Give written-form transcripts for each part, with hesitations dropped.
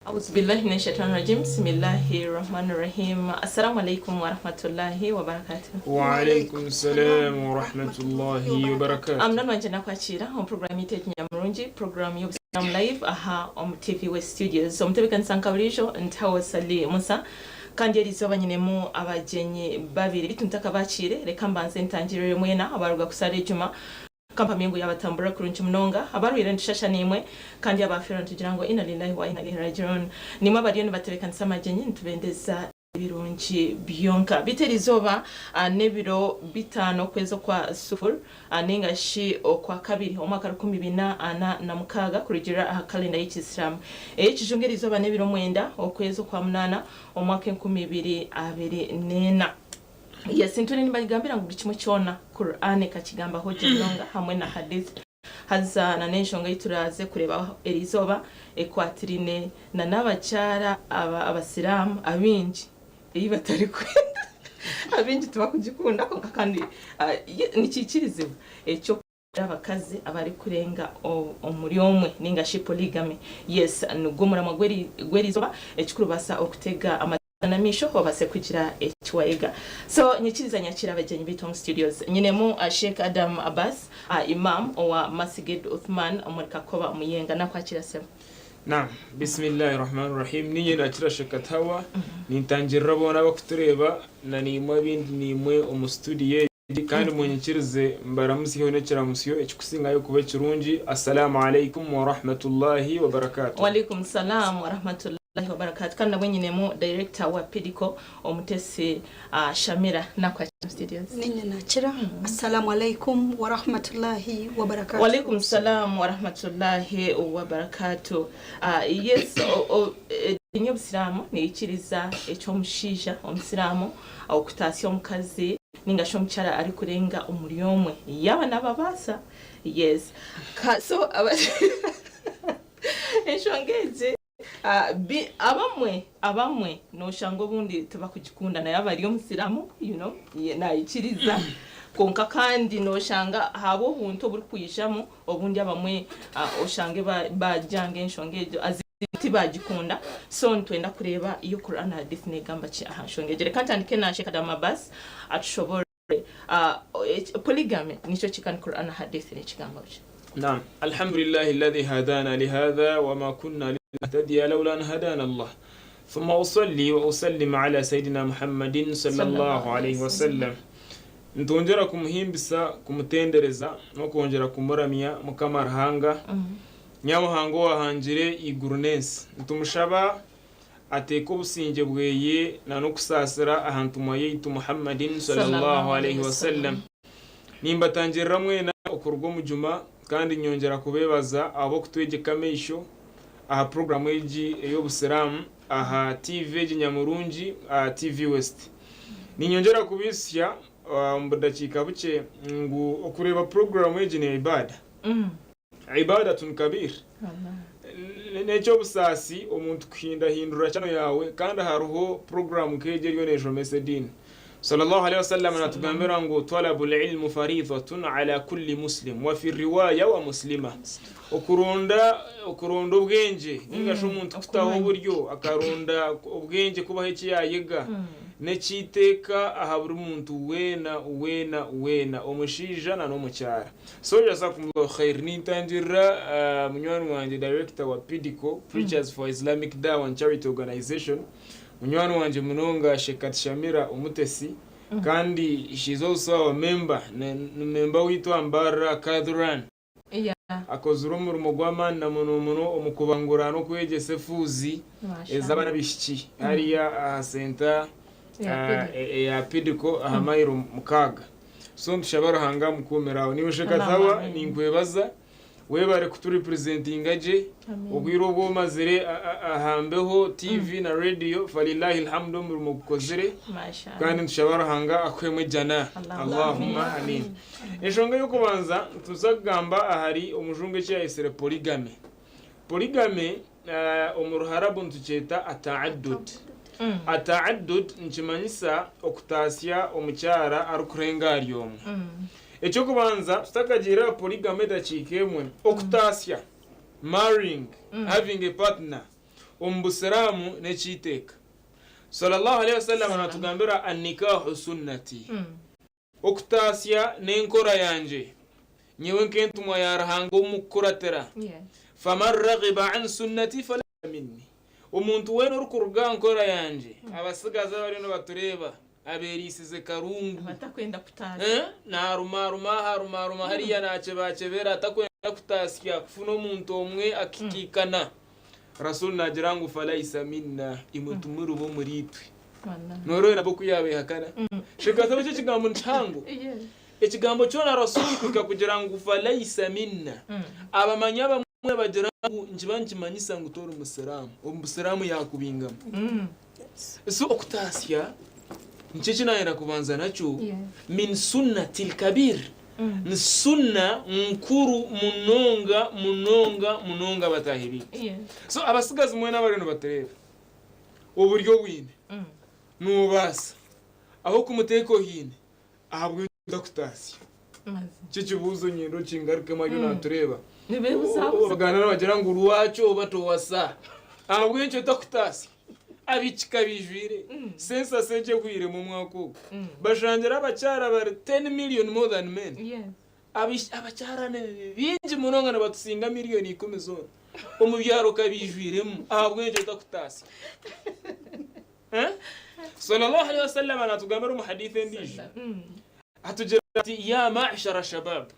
Auzubillahi minashaitani rajim Bismillahi Rahmani Rahim Assalamu alaikum warahmatullahi wabarakatuh. Waalaikum salam warahmatullahi wabarakatuh. Munywani wangye nakwakira omu program yaitu ekinyamurungi program y'obusiraamu live aha omu TV West Studios. Omutebekanisa nka buriijo Ntawo Sally Musa kandi eriizooba nyinemu abagyenyi babiri beitu ntakabakiire reka mbanze ntangirire mwena abaruga kusaara ejuma Kampamye ngu yaabatamburira kurungi munonga. Abarwaire nitushasha naimwe, kandi abaafeerwa nitugira ngu Inna lillahi wa inna ilaihi raji'un. Naimwe abariyo nibatebeekanisa amagyenyi nitubendeza ebirungi byonka. Beitu eriizooba n'ebiro bitaano okwezi okwa Sufur nainga shi Okwakabiri omwaka 1446 kurugiirira aha kalenda y'Ekisiraamu. Ey'ekijungu eriizooba n'ebiro mwenda okwezi Okwamunaana omwaka 2024. Yes, ntwire nimbagambira ngu buri kimwe kyona Qur'an ekakigambaho gye munonga hamwe na Hadith. Haza na n'enshonga ei turaaze kureebaho eriizooba ekwatiraine na n'abakyara aba abasiraamu abaingi ei batarikwenda. Abaingi tibakugikunda kwonka kandi nikiikirizibwa ekyo. Abakazi abarikurenga omuri omwe ninga shi polygamy. Yes, nigwo muramwa gw'erizooba ekikurubaasa okutega amatu n'amaisho obaase kugira eki wayega. So nyikiriza nyakire abagyenyi baitu omu studios. Nyinemu Sheikh Adam Abbas, Imam owa Masgid Uthman omuri Kakoba Muyenga. Nakwakira sebo. Naam, Bismillahi Rahmani Rahim, Niinye Nakira Sheikh Katawa, nintangirira boona abakutureeba na naimwe abindi naimwe omu studio egi. Kandi munyikirize mbaramusyeho n'ekiramusyo ekikusingayo kuba ekirungi, Assalamu alaikum warahmatullahi wabarakatuh. Walaikum salam warahmatullahi wabarakatuh. Kandi nabwe nyinemu director wa Pidico Omutesi Shamira nakwakira studios. Ninye nakira. Assalamu alaikum warahmatullahi wabarakatuh. Walaikum salam warahmatullahi wabarakatuh. Yes, ediini y'obusiraamu neyikiriza eky'omushaija omusiraamu okutaasya omukazi ninga shi omukyara arikurenga omuri omwe yaaba nababaasa yes ka so enshonga egi abamwe abamwe noshanga obundi tibakugikunda na yaaba ari omusiraamu you know nayikiriza kwonka kandi noshanga ahabw'obuntu oburikwijamu obundi abamwe oshange bagyanga enshonga egyo Tibagikunda so nitwenda kureeba yo Quran na Hadith negamba ki aha nshonga egyo. Reka ntandike na Sheikh Adam Abbas atushoborore polygamy nikyo ki kandi Quran na Hadith nekigambaho ki. Naam. Alhamdulillahi alladhi hadana lihadha wama kunna linahtadiya lawla an hadana Allah. Thumma usalli wa usallim ala Sayyidina Muhammadin sallallahu alaihi wasallam. Nitwongyera kumuhimbisa, kumutendereza n'okwongyera kumuramya Mukama Ruhanga. Nyamuhanga owahangire eiguru n'ensi, nitumushaba ateeke obusingye bweye na n'okusaasira aha Ntumwa yaitu Muhammadin sallallahu alaihi wasallam. Nimbatangirira mwena okuruga omu Juma kandi nyongyera kubeebaza ahabw'okutwegyeka amaisho aha puroguramu egi ey'obusiraamu aha TV egi nyamurungi aha TV West. Ninyongyera kubaitsya omu budakiika bukye ngu okureeba puroguramu egi ni ibaada. Ibadatun kabiir, N'eky'obusaasi omuntu kuhindahindura channel yaawe kandi hariho puroguraamu nk'egi eriyo neeshomesa ediini. Sallallahu alaihi wasallam natugambira ngu Twalabul ilmu faridhatun ala kulli muslim wa fi riwaaya wa muslima. Okuronda okuronda obwengye ninga shi omuntu kutaho oburyo akaronda obwengye kubaho eki yaayega n'eky'eiteeka aha buri muntu weena weena weena omushaija na n'omukyara. So jazakumullahu khair nintangirira munywani wangye director wa PIDCO, Preachers for Islamic Dawah and Charity Organization, munywani wangye munonga Sheikh Katishamira Omutesi kandi she is also our member, ni member waitu aha Mbarara Kadhuran. Akozire omurimo gw'amaani na muno muno omu kubangura n'okwegyesa efuuzi ez'abaana abaishiki hariya aha centre eya PIDCO aha mailo mukaaga. So nitushaba Ruhanga amukuumire aho. Niiwe Shekatawa ninkwebaza webare kutu representinga gye obwire obu omazire aha mbeho TV na radio falilahi alhamdu omurimo ogukozire kandi nitushaba Ruhanga akuhemu ejjana Allahumma Ameen. Enshonga ey'okubanza nituza kugamba ahari omujungu eki yayetsire polygamy. Polygamy Omu Ruharabu nitukyeta Ata'addud. Ata'addud nikimanyisa okutaasya omukyara arikurenga ahari omwe. Eky'okubanza tutakagiire aha polygamy edakiika emwe, okutaasya, marrying, having a partner. Omu Busiraamu n'eky'eiteeka. Sallallahu alaihi wasallam natugambira An-nikahu sunnati. Okutaasya n'enkora yangye, nyowe nk'entumwa ya Ruhanga omu kukuratira. Faman raghiba an sunnati falaysa minni. Omuntu weena orikuruga aha nkora yangye, abasigazi abariyo nibatureeba, abeeriisize karungu, Abatakwenda kutaasya. Naarumaaruma aha arumaaruma hariya naakyebaakyebera atakwenda kutaasya kufuna omuntu omwe akikaikana. Rasul naagira ngu falaisa minna, imwe timuri b'omuriitwe. Nooreeba nabwo oku yaabeehakana? Shekatabo ekyo ekigambo ni kihango. Ekigambo kyona Rasul kuhika kugira ngu falaisa minna, abamanyi abamwe bagira ngu nikiba nikimanyisa ngu tori Musiraamu, omu Busiraamu yaakubingamu. So okutaasya nikyo eki naayenda kubanza nakyo, min sunnatil kabir, ni sunna nkuru munonga munonga munonga bataahi baitu. So abatsigazi mwena abariyo nibatureeba, oburyo obwine, noobaasa aho kumuteeka ohaine, ahabw'enki otakutaasya? Nikyo ekibuuzo nyenda okingarukemu ariyo naatureeba. Abaganda nibagira ngu lwaki oba towasa? Ahabw'enki otakutaasya? Ab'ekika baijwire, census egyo ehweiremu omwaka ogu. Bashangire abakyara bari 10 million more than men. Abakyara ni baingi munonga nibatusinga miriyoni ikumi zoona. Omu byaro ka baijwiremu, ahabw'enki otakutaasya? Sallallahu alaihi wasallam natugambira omu hadith endiijo atugira ati ya ma'shara shabab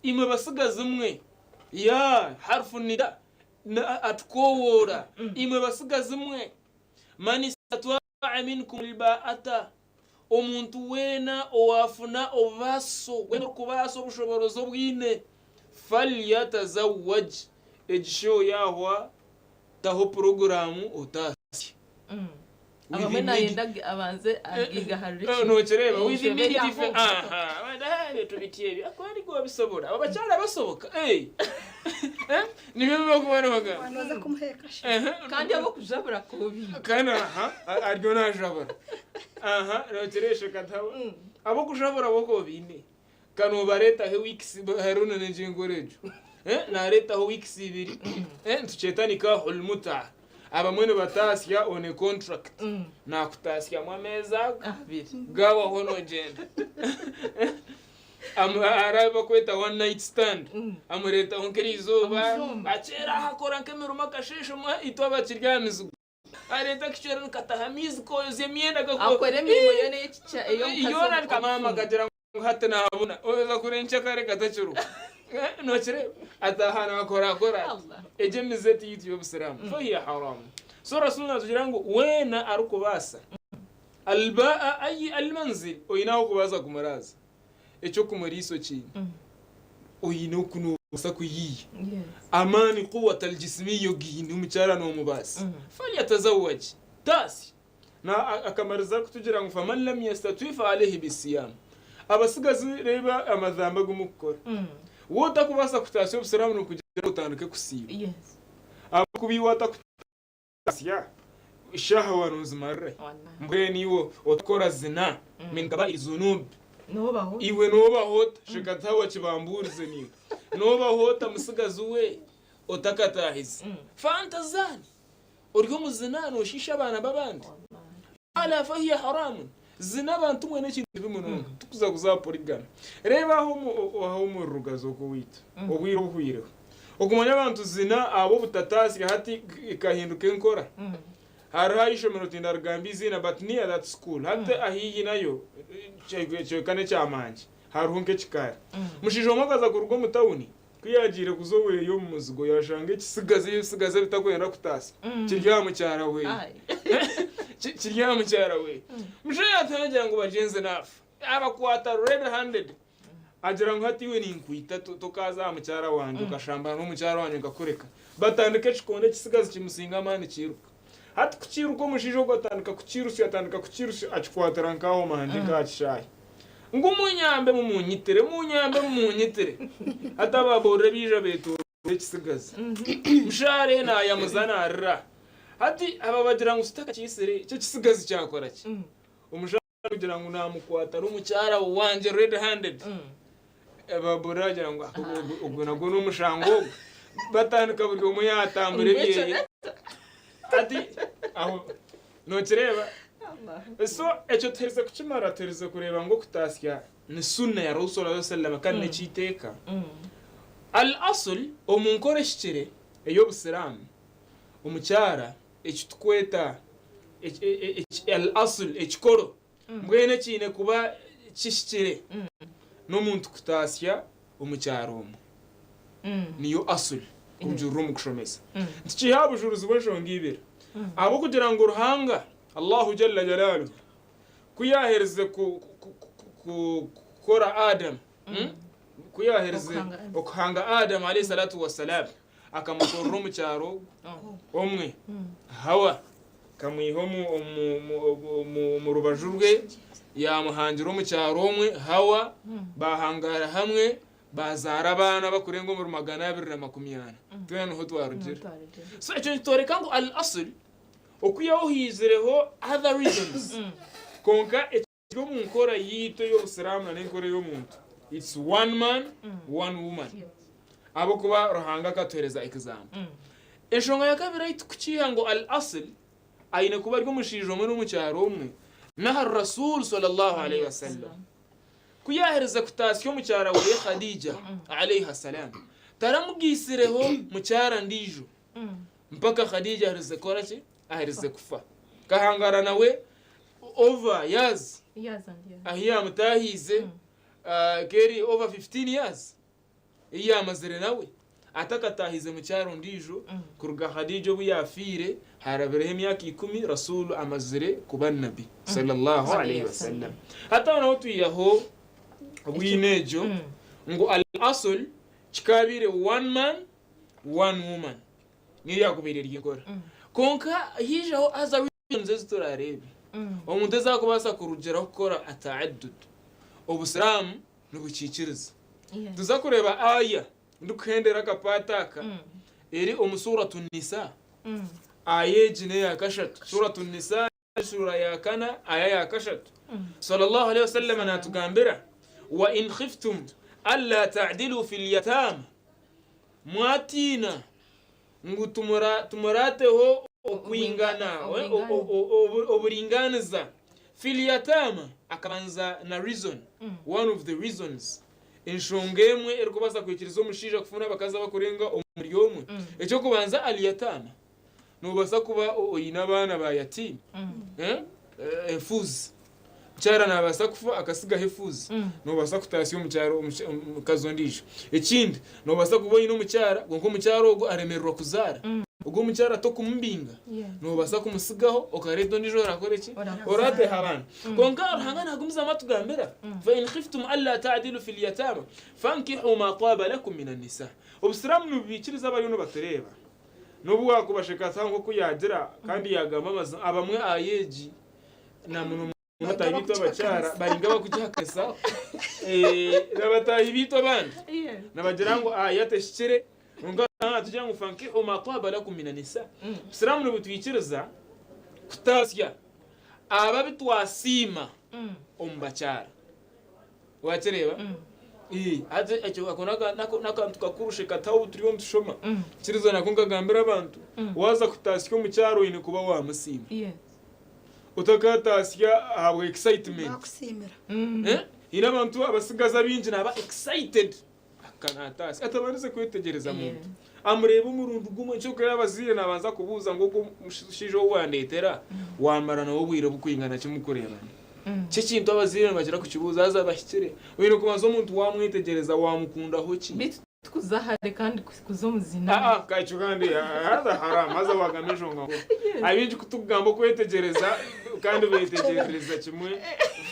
imwe basigazi mwe ya harfu nida atukowoora imwe basigazi mwe man istatwa'a minkum alba'ata omuntu weena owafuna obubaaso weena orikubaasa obushoborozi obwine falyatazawwaj egi show yahwa taho puroguraamu otaasye. Abamwe nayenda abanze agigaharire kimwe. Nokireeba with immediate effect. Aha, ebintu biti ebi akweri gwe obisobora. Abo bakyara basoboka. Eh. Nibyo ebi bakuba nibagamba. Noza kumuheka shi. Kandi ab'okujabura kubi. Kandi aha, ariyo najabura. Aha, nokireesha kataho. Ab'okujabura bo kobiine. Ka noobareetaho weeks hariho na n'engyengoro egyo Eh, naareetaho weeks ibiri Eh, nitukyeta nikahul muta abamwe nibataasya on a contract naakutaasyamu ameezi ago Abiri. gaabaho noogyenda Amu- hariho abu bakweta one night stand amureetaho nk'erizooba Amushomba. akyera aho akora nk'emirimo akasheesha omwe itwe abakiri aha mizigo Areeta akicwero nikataha amaizi koyozya emyenda Akora emirimo yoona ey'ekikya ey'omukazi yoona maama akagira ngu hati naabona oza kure nkyakare katakiriho nokireeba ataaha nakorakora ati Allah. egyo emize ti yitu y'obusiraamu fahiya haramu so rasul natugira ngu weena arikubaasa albaa ayi almanzil oine ah'okubaasa kumuraaza eky'okumuriisa okiine oine oku noobaasa kuyiiya amaani quwat aljismiya ogiine omukyara noomubaasa falyatazawaj taasya na akamariza arikutugira ngu faman lam yastatwi fa aleihi bisiyam abasigazi reeba amazamba agu mukukora waaba otakubaasa kutaasya obusiraamu nikugira ngu otandike kusiiba ahabw'okuba iwe watakutaasya Shaaha waaba noozimarira hi? Mbwenu iwe otakora zina min kabairi zunub. Iwe noobaho ota? Sheka tihawa kibambuurize niiwe. Noobaho ota musigazi we otakataahize? Fanta zaani? Ori omu zina nooshiisha abaana b'abandi? Ala fahiya haramun. Zina abantu mwe n'ekintu kibi munonga. Tikuza kuza aha polygamy. Reeba aho aho omuri Rugazi okwo owaitu. Obwire obuhweireho. Okumanya abantu zina ahabw'obutataasya hati ekahinduka enkora. Hariho aha ishomero tindarigamba eiziina but near that school hati ahaihi nayo kyoka n'ekyamangye hariho nk'ekikaari. Omushaija omwe akaza kuruga omu tawuni ku yaagiire kuza oweeye omu muzigo yaashanga ekisigazi ebisigazi ebitakwenda kutaasya kiri aha mukyara weeye. Kiri aha mukyara weeye. Omushaija yaatangira ngu bagyenzi naafa. Yaabakwata red handed. Agira ngu hati iwe ninkwita tokaaza aha mukyara wangye okashambana n'omukyara wangye nkakureka. Batandika ekikondo ekisigazi kimusinga amaani kiiruka. Hati ku kiiruka omushaija ogwo atandika kukirusya atandika kukirusya akikwatira nk'aho mangye nk'aha kishaayi. Ngu munyambe mumunyitire munyambe mumunyitire. Hati ababorora baija betooroora ekisigazi. Mushaara naayamuza naarira. Hati aba bagira ngu tutakakiitsire ekyo ekisigazi kyakora ki? Omushaija Kugira ngu namukwata n'omukyara wangye red handed. Babura bagira ngu ogwo nagwo n'omushango ogwo. Batandika buri omwe yatambura ebyeye. Ati aho nokireeba? So ekyo tuherize kukimara tuherize kureeba ngu okutaasya ni sunna ya Rasul sallallahu alaihi wasallam kandi n'eky'eiteeka. Al asl omu nkora ehikire ey'obusiraamu omukyara eki tukweta al asl ekikoro mbwenu ekiine kuba kihikire n'omuntu kutaasya omukyara omwe. Niyo asl kurugiirira omu kushomesa. Nitukiiha aha bujurizi bw'enshonga ibiri. Ahabw'okugira ngu Ruhanga, Allahu Jalla Jalaaluhu, ku yaaherize kukora Adam, ku yaaherize okuhanga Adam alayhi salatu wa salam, akamukorera omukyara ogwo omwe, Hawa, akamwiha omu rubaju rwe, yaamuhangira omukyara omwe, Hawa, baahangaara hamwe, baazaara abaana abakurenga omuri 240. Twena niho twarugire. So ekyo nikitworeka ngu al asl okwihaho haizireho other reasons kwonka ekiri omu nkora yaitu ey'obusiraamu na n'enkora ey'omuntu it's one man one woman ahabw'okuba Ruhanga akatuhereza example. Enshonga ya kabiri ahu tukukiiha ngu al asl aine kuba ari omushaija omwe n'omukyara omwe n'ahari Rasul sallallahu alaihi wasallam. Ku yaaherize kutaasya omukyara we Khadija alaiha salaam, taramugaisireho mukyara ndiijo mpaka Khadija aherize kukora ki? Aherize kufa. Akahangara nawe over years ahu yaamutaahiize nk'eri over 15 years ei yaamazire nawe atakataahize mukyara ondiijo kuruga Khadija obu yaafiire haarabireho emyaka ikumi Rasul amazire kuba Nabbi sallallahu alaihi wasallam. Hati aho naho twihaho bwino egyo ngu al asl kikaabaire one man one woman niyo yaakubaire eri enkora. Kwonka haijaho other reasons ezi turaareebe omuntu ezi arikubaasa kurugiraho kukora ata'addud obusiraamu nibukiikiriza. Tuza kureeba aya ndikuhendera akapaata aka eri omu Suratu Nisa. Aya egi n'eya kashatu. Suratu Nisa sura ya kana aya ya kashatu. Sallallahu alaihi wasallam natugambira wa in khiftum alla ta'dilu fil yatama, mwatiina ngu tumurateho okwingana, oburinganiza fil yatama, akabanza na reason, one of the reasons, enshonga emwe erikubaasa kwikiriza omushaija kufuna abakazi abakurenga omuri omwe. Eky'okubanza al yatama, nobaasa kuba oine abaana ba yatiima, efuuzi. Omukyara nabaasa kufa akasigaho efuuzi, nobaasa kutaasya omukyara omukazi ondiijo. Ekindi, nobaasa kuba oine omukyara kwonka omukyara ogwo aremererwa kuzaara, ogwo omukyara tokumubinga, nobaasa kumusigaho okareeta ondiijo orakore ki? Orateho abaana. Kwonka Ruhanga nagumizamu atugambira, fa in khiftum alla ta'dilu fil yatama fankihu ma taba lakum mina nisa. Obusiraamu nibubiikiriza abariyo nibatureeba, n'obu waakuba Shekataho nk'oku yaagira kandi yaagamba amazima, abamwe ayeegi na muno bataahi baitu abakyara bari nk'abarikugihakanisa na bataahi baitu abandi nibagira ngu aya tehikire kwonka natugira ngu fankihu ma taba lakum mina nisa. Obusiraamu nibutwikiriza kutaasya abo abu twasiima omu bakyara. Wakireeba? Hati ekyo ako n'akantu kakuru shekataho obu turiyo nitushoma. Kiriza nako nkagambira abantu, waaza kutaasya omukyara oine kuba waamusiima. Otakataasya ahabwa excitement. Baakusiimira. Haine abantu abatsigazi abaingi naaba excited aka nataasya atabandize kwetegyereza muntu. Amureeba omurundi gumwe kyonka yaaba azaire naabanza kubuuza ngu ogwo omushaija ou wandeetera waamara nawe obwire bukwingana ki mukureebana. Ky'ekintu abazaire nibakira kukibuuza haza bahikire. Oine kubanza omuntu waamwetegyereza waamukundaho ki. Beitu tikuza hare kandi kuza omu zina. Aa kakyo kandi haza haramu haza wagamba enshonga nkuru. Abaingi ku tukugamba okwetegyereza kandi betegyerereza kimwe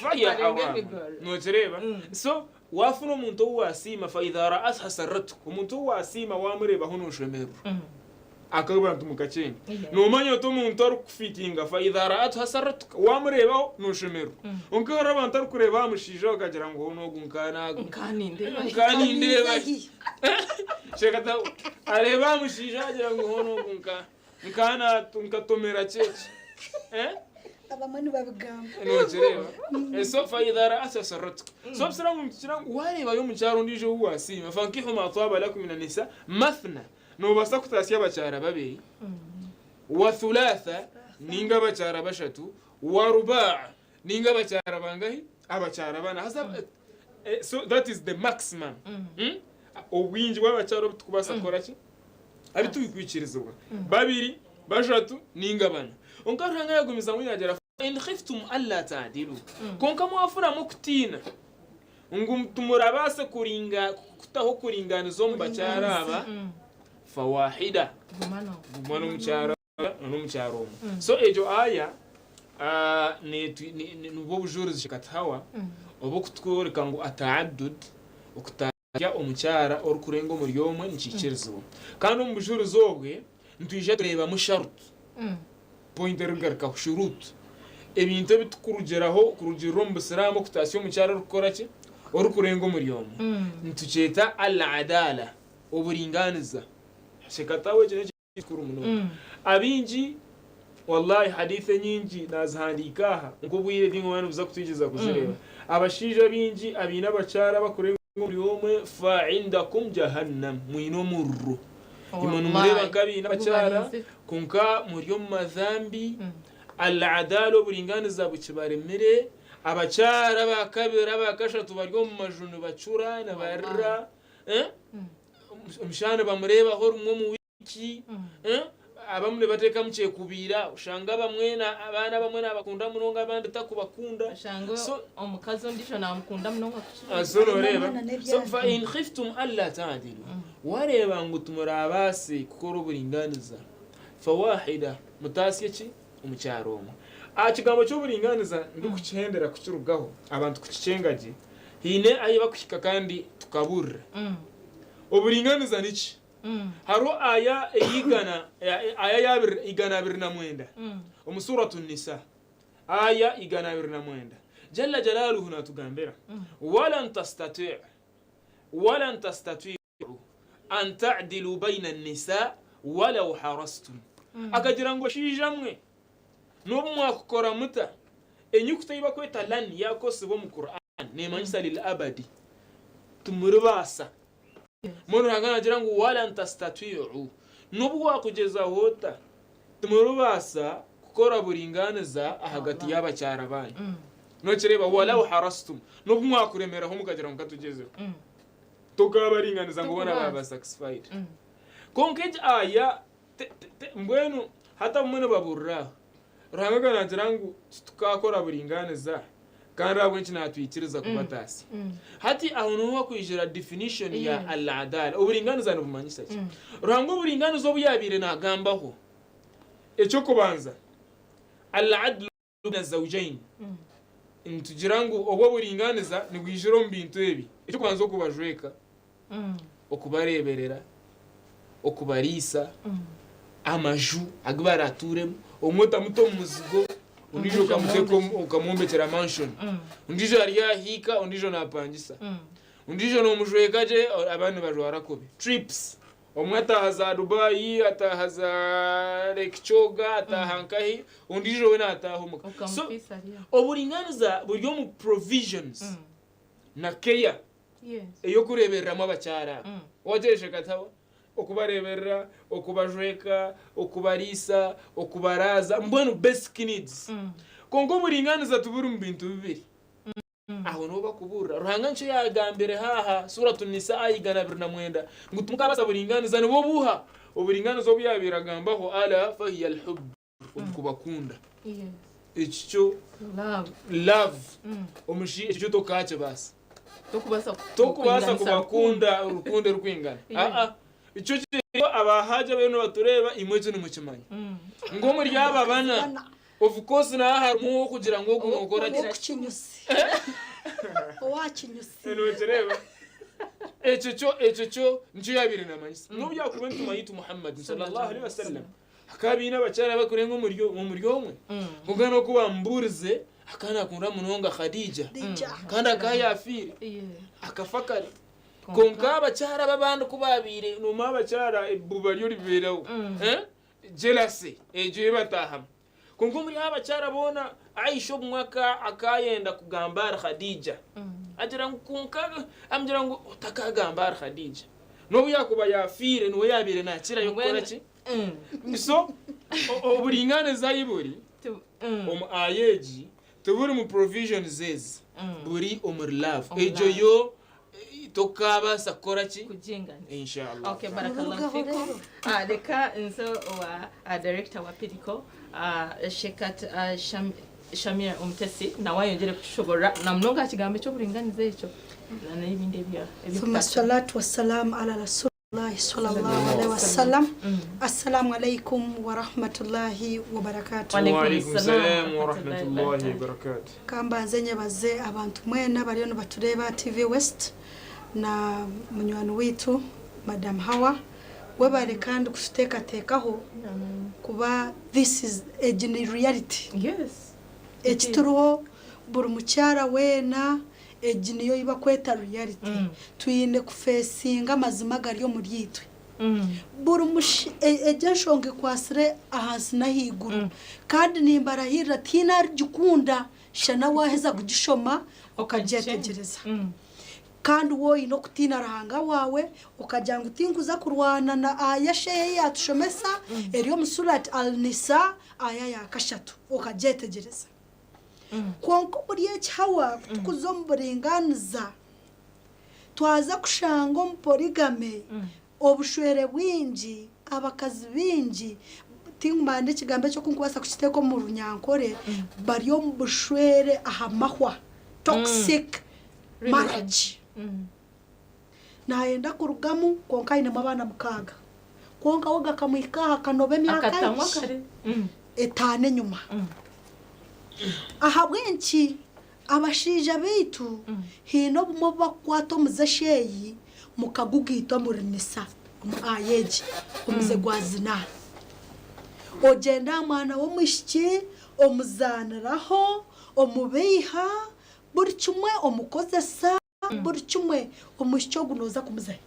fire Barenga alarm. emigoro. Nokireeba? So wafuna omuntu ou wasiima fa idha ra'atha sarratuk omuntu ou wasiima wamureebaho noshemererwa. Ako abantu mukakyenda. Nomanya oti omuntu arikukufitinga fa idha ra'atha sarratuk wamureebaho noshemererwa. Kwonka hariho abantu arikureeba aha mushaija akagira ngu hoona ogu nka nkanindeeba hi. Shekata areeba aha mushaija agira ngu hoona ogu nka nkatomera kyeki. Abamwe nibabigamba. Nokireeba? So fa idha ra'atha sarratuk. So obusiraamu nitukira ngu wareebayo omukyara ondiijo ou wasiima fankihu ma twaba lakum mina nisa mathna. Noobaasa kutaasya abakyara babiri. Wa thulatha ninga abakyara bashatu, wa rubaa ninga abakyara bangahi? Abakyara bana. Haza so that is the maximum. Obwingi bw'abakyara obu tukubaasa kukora ki? Abu turikwikirizibwa. Babiri, bashatu ninga bana. Kwonka Ruhanga yagumizamu yaagira fa in khiftum alla ta'dilu. Kwonka mwafuramu okutiina ngu timurabaase kuringa kutaho okuringaaniza omu bakyara aba, fawahida. Guma n'omukyara n'omukyara omwe. So egyo aya nibwo bujurizi Sheikh Hawa obukutworeka ngu ata'addud okutaasya omukyara orikurenga omuri omwe nikiikirizibwa. Kandi omu bujurizi obwe nitwija tureebamu sharut, point erikugarukaho shurut, ebintu ebi tukurugyeraho kurugirira omu busiraamu okutaasya omukyara orikukora ki? Orikurenga omuri omwe. Nitukyeta al adaala, oburingaaniza. Sheikh Hawa ekyo Kikuru munonga. Abaingi wallahi hadith enyingi nazihandiika aha nk'obwire tinkumanya nibuza kutwikiriza kuzireeba. Abashaija abaingi abaine abakyara abakurenga omuri omwe fa indakum jahannam mwine omuriro. Imwe nimureeba Wallahi nk'abaine abakyara gubarinzire. kwonka muri omu madhambi, al adala oburinganiza bukibaremire, abakyara aba kabiri aba kashatu bari omu maju nibacura nibarira. Wallahi. Omushana nibamureebaho rimwe omu wiiki, abamwe nibateekamu kyekubiira, oshanga abamwe abaana abamwe nabakunda munonga abandi takubakunda. Oshange omukazi ondiijo namukunda munonga kukira So noreeba, so fa in khiftum alla ta'dilu, wareeba ngu timurabaase kukora oburingaaniza, fawahida, mutaasye ki? Omukyaro omwe. Aha kigambo ky'oburingaaniza ndikukihendera kukirugaho abantu kukikyenga gye, haine ahi bakuhika kandi tukaburira. Oburinganiza niki? Hariho aya ey'igana aya ya 129 omu Suratu Nisa. Aya 129. Jalla Jalaluhu natugambira, Walan tastati' walan tastati'u an ta'dilu baina nisa walau harastum. Akagira ngu bashaija mwe, n'obu mwakukora muta, enyukuta ei bakweta lan yakozesibwa omu Qur'an nemanyisa lil abadi, timuribaasa. Mbwenu Ruhanga nagira ngu walan tastati'u, n'obu wakugyezaho ota, timuribaasa kukora buringaaniza ahagati y'abakyara baanyu. Nokireeba, walau harastum, n'obu mwakuremeraho mukagira ngu katugyezeho. Tokabaringaniza ngu boona baaba satisfied. Kwonka egi aya mbwenu hati abamwe nibaburira aho. Ruhanga akaba naagira ngu titukaakora buringaaniza kandi ahabw'enki naatwikiriza kubataasya. Hati aho niho hakwijira definition ya al-adala. Oburingaaniza nibumanyisa ki? Ruhanga oburingaaniza obu yaabaire naagambaho, eky'okubanza, al-adlu baina zawjain, nitugira ngu obwo oburinganiza nibwijira omu bintu ebi, eky'okubanza okubajweka, okubareeberera, okubariisa, amaju agu baratuuremu, omwe otamuta omu muzigo, ondiijo okamuteeka okamwombekyera mansion, ondiijo ari aha hiika, ondiijo naapangisa, ondiijo noomujweka gye abandi nibajwara kubi, trips. Omwe ataaha za Dubai, ataaha za Lake Kyoga, ataaha nkahi, ondiijo we naataaha omuka. So, Okamufiisa ari aho. oburinganiza buri omu provisions na care ey'okureebereramu abakyara aba. Wagyeshe katawa, okubareeberera, okubajweka, okubariisa, okubaraaza, mbwenu basic needs. Kwonka oburinganiza tiburi mu bintu bibiri. Aho niho bakubuurira. Ruhanga nikyo yaagambire haaha, Suratu Nisa aya 129, ngu timukabaasa buringaaniza nibwo buha? Oburingaaniza obu yaabaire agambaho, Alaa fahiya al-hubb, omu kubakunda. Eki kyo love, omushaija ekyo tokaakibaasa. Tokubaasa kubakunda rukundo erikwingana. Aa, ekyo kiriho aba Hajj abariyo nibatureeba, imwe ekyo nimukimanya. Ngu omuri aba bana, Of course naha harimu owokugira ngu ogu nokora ki? Owokukinyusi. Owakinyusi. Nokireeba? Ekyo kyo ekyo kyo nikyo yabaire namanyisa. N'obu yakuba entumwa yaitu Muhammad sallallahu alaihi wasallam akaba aine abakyara abakurenga omuri omuri omwe. Kwonka n'oku bamubuurize akaba nakunda munonga Khadija kandi akaba yafiire akafa kare. Kwonka abakyara abo abandi ku babaire nomanya abakyara ebuba ryo ribeeraho. Jealousy egyo ebataahamu. Kwonka omuri aba bakyara boona, Aisha obumwe akayenda kugamba ahari Khadija. Agira ngu kwonka amugira ngu otakagamba ahari Khadija. N'obu yakuba yafiire niwe yabaire nakirayo kukora ki? So Oburingaaniza ahi buri omu aya egi tiburi mu provisions ezi, buri omuri love. Omu Egyo love. yo tokaabaasa kukora ki? Kuginganisa. Inshallah. Okay, barakallahu Niburugaho fikum. rero. Reka nze owa director wa Pidco, Shekat Shamir Omutesi nawe ayongyere kutushoborora na munonga aha kigambo eky'oburinganiza ekyo na n'ebindi ebya Thumma eby'okutaasa. salatu wassalam ala rasulillahi sallallahu alaihi wasallam. Assalamu alaikum warahmatullahi wabarakatuh. Wa alaikum Waalaikum salam salam wa wa rahmatullahi rahmatullahi wa wa barakatuh. barakatuh. Kambanze nyebaze abantu mwena abariyo nibatureeba aha TV West na munywani waitu Madam Hawa. Webare kandi kututeekateekaho kuba this is egi ni reality. Yes. Eki turiho buri mukyara weena egi niyo ei bakweta reality. Twine kufeesinga amazima agari omuri itwe. Buri mush egi enshonga ekwatsire ahansi n'ahaiguru kandi nimbarahirira tihaine arigikunda shana waaheza kugishoma okagyetegyereza. Kandi waaba oine okutiina Ruhanga waawe okagira ngu tinkuza kurwana na aya shehe ei yaatushomesa eri omu Surat Al-Nisa aya ya kashatu okagyetegyereza. Kwonka omuri eki Hawa ku turikuza omu buringaaniza twaza kushanga omu polygamy obushwere bwingi, abakazi baingi, tinkumanya n'ekigambo eki oku ndikubaasa kukiteeka omu runyankore, bari omu bushwere aha mahwa, toxic marriage. Naayenda kurugamu kwonka ainemu abaana mukaaga. Kwonka we gakamuhika aha akanoba emyaka Akatangwa ki? kare. Etaano enyima. Ahabw'enki abashaija baitu haine obumwe obu bakukwata omuze sheeyi mukagugaita omuri nisa omu aya egi omuze gwa zinaa. Ogyenda aha mwana w'omwishiki omuzaaniraho, omubeiha, buri kimwe omukozesa. Buri kimwe omwishiki ogu nooza kumuzahi?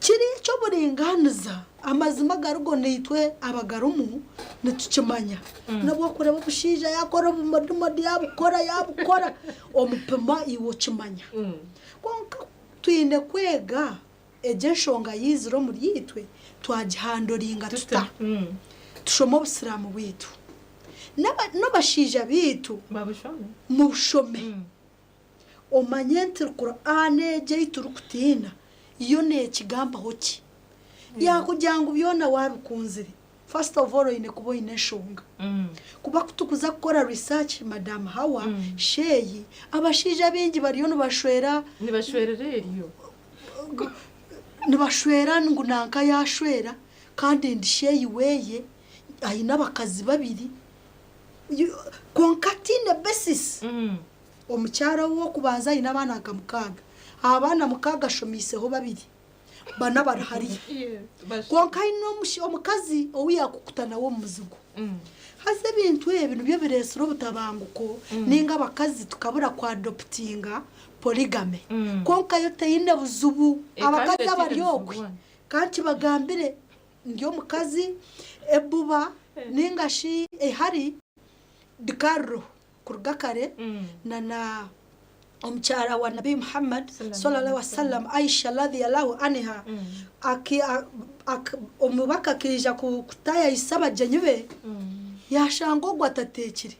Kiri eky'oburingaaniza, amazima agarigo naitwe abagarimu nitukimanya. N'obu orikureeba omushaija yaakora obumodimodi yaabukora yaabukora, omupima iwe okimanya. Kwonka twine kwega egyo enshonga yaizire omuri itwe twagihandoringa tuta? Tushome obusiraamu bwaitu. N'abashaija baitu mubushome, omanye nti Kur'ane egi ei turikutiina yo neekigambaho ki? Yaakugira ngu byona waabikunzire, first of all oine kuba oine enshonga. Kuba ku turikuza kukora research Madam Hawa, Sheyi, abashaija abaingi bariyo nibashwera. Nibashwerera eryo. Nibashwera ngu nanka yaashwera kandi ndi sheyi weeye. Aine abakazi babiri kwonka ataine basis. Omukyara ow'okubanza aine abaana nka mukaaga. Aha baana mukaaga ashomiiseho babiri, bana bari hariya. Kwonka aine omukazi ou yaakukuta nawe omu muzigo. Haza ebintu ebi nibyo bireetsire obutabanguko nainga abakazi tukabura kuadoputinga polygamy. Kwonka yo teine buzibu. Abakazi abari okwe ka nkibagambire. Ndi omukazi, ebuba ninga shi eihari rikaba kuruga kare na na omukyara wa Nabi Muhammad swalla Alaihi wasallam Aisha radhiyallahu anha omubaka akaija kutayayisa abagyenyi be yashanga ogwo atateekire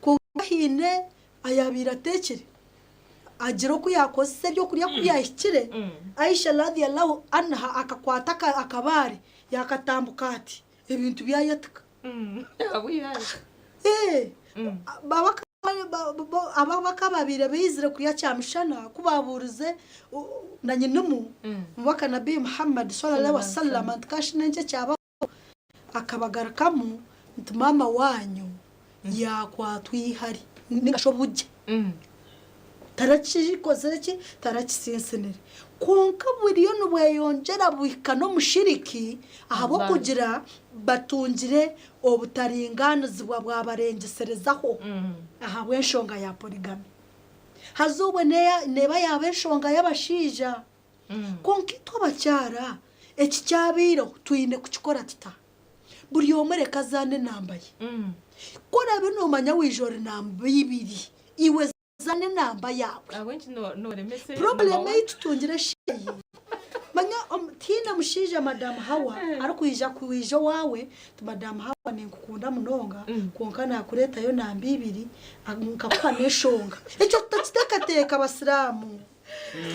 kwonka haine ayabaire ateekire agira oku yaakozesa ebyokurya ku byahikire, Aisha radhiyallahu anha akakwata akabaare yaakatambuka ati ebintu byayatika. Ababaka abaabaire baizire kurya kyamushana ku baabuurize na nyinimu omubaka Nabbi Muhammad swalla Alaihi wasallama nti kashi n'enki ekyabaho? Akabagarukamu nti, Maama waanyu yaakwatwa eihari nainga shi obugye. Tarakikozire ki? Tarakisinsinire. Kwonka buriyo nibweyongyera buhika n'omushiriki ahabw'okugira batungire obutaringaanizibwa bwabarengyeserezaho ahabw'enshonga ya polygamy. Haza obwo neeba yaaba enshonga y'abashaija. Kwonka itwe abakyara, eki kyabaireho twine kukikora tuta? Buri omwe reka azaane enamba ye. Ku oraabe noomanya waija ori namba ibiri, iwe zaana enamba yaawe. Ahabw'enki nooremesa Purobulemu mama ei tutungire sheeyi, Manya tihaine mushaija Madam Hawa arikwija kwija owaawe nti Madam Hawa ninkukunda munonga kwonka naakureetayo namba ibiri nkakuha n'eshonga. Ekyo tutakiteekateeka Basiraamu.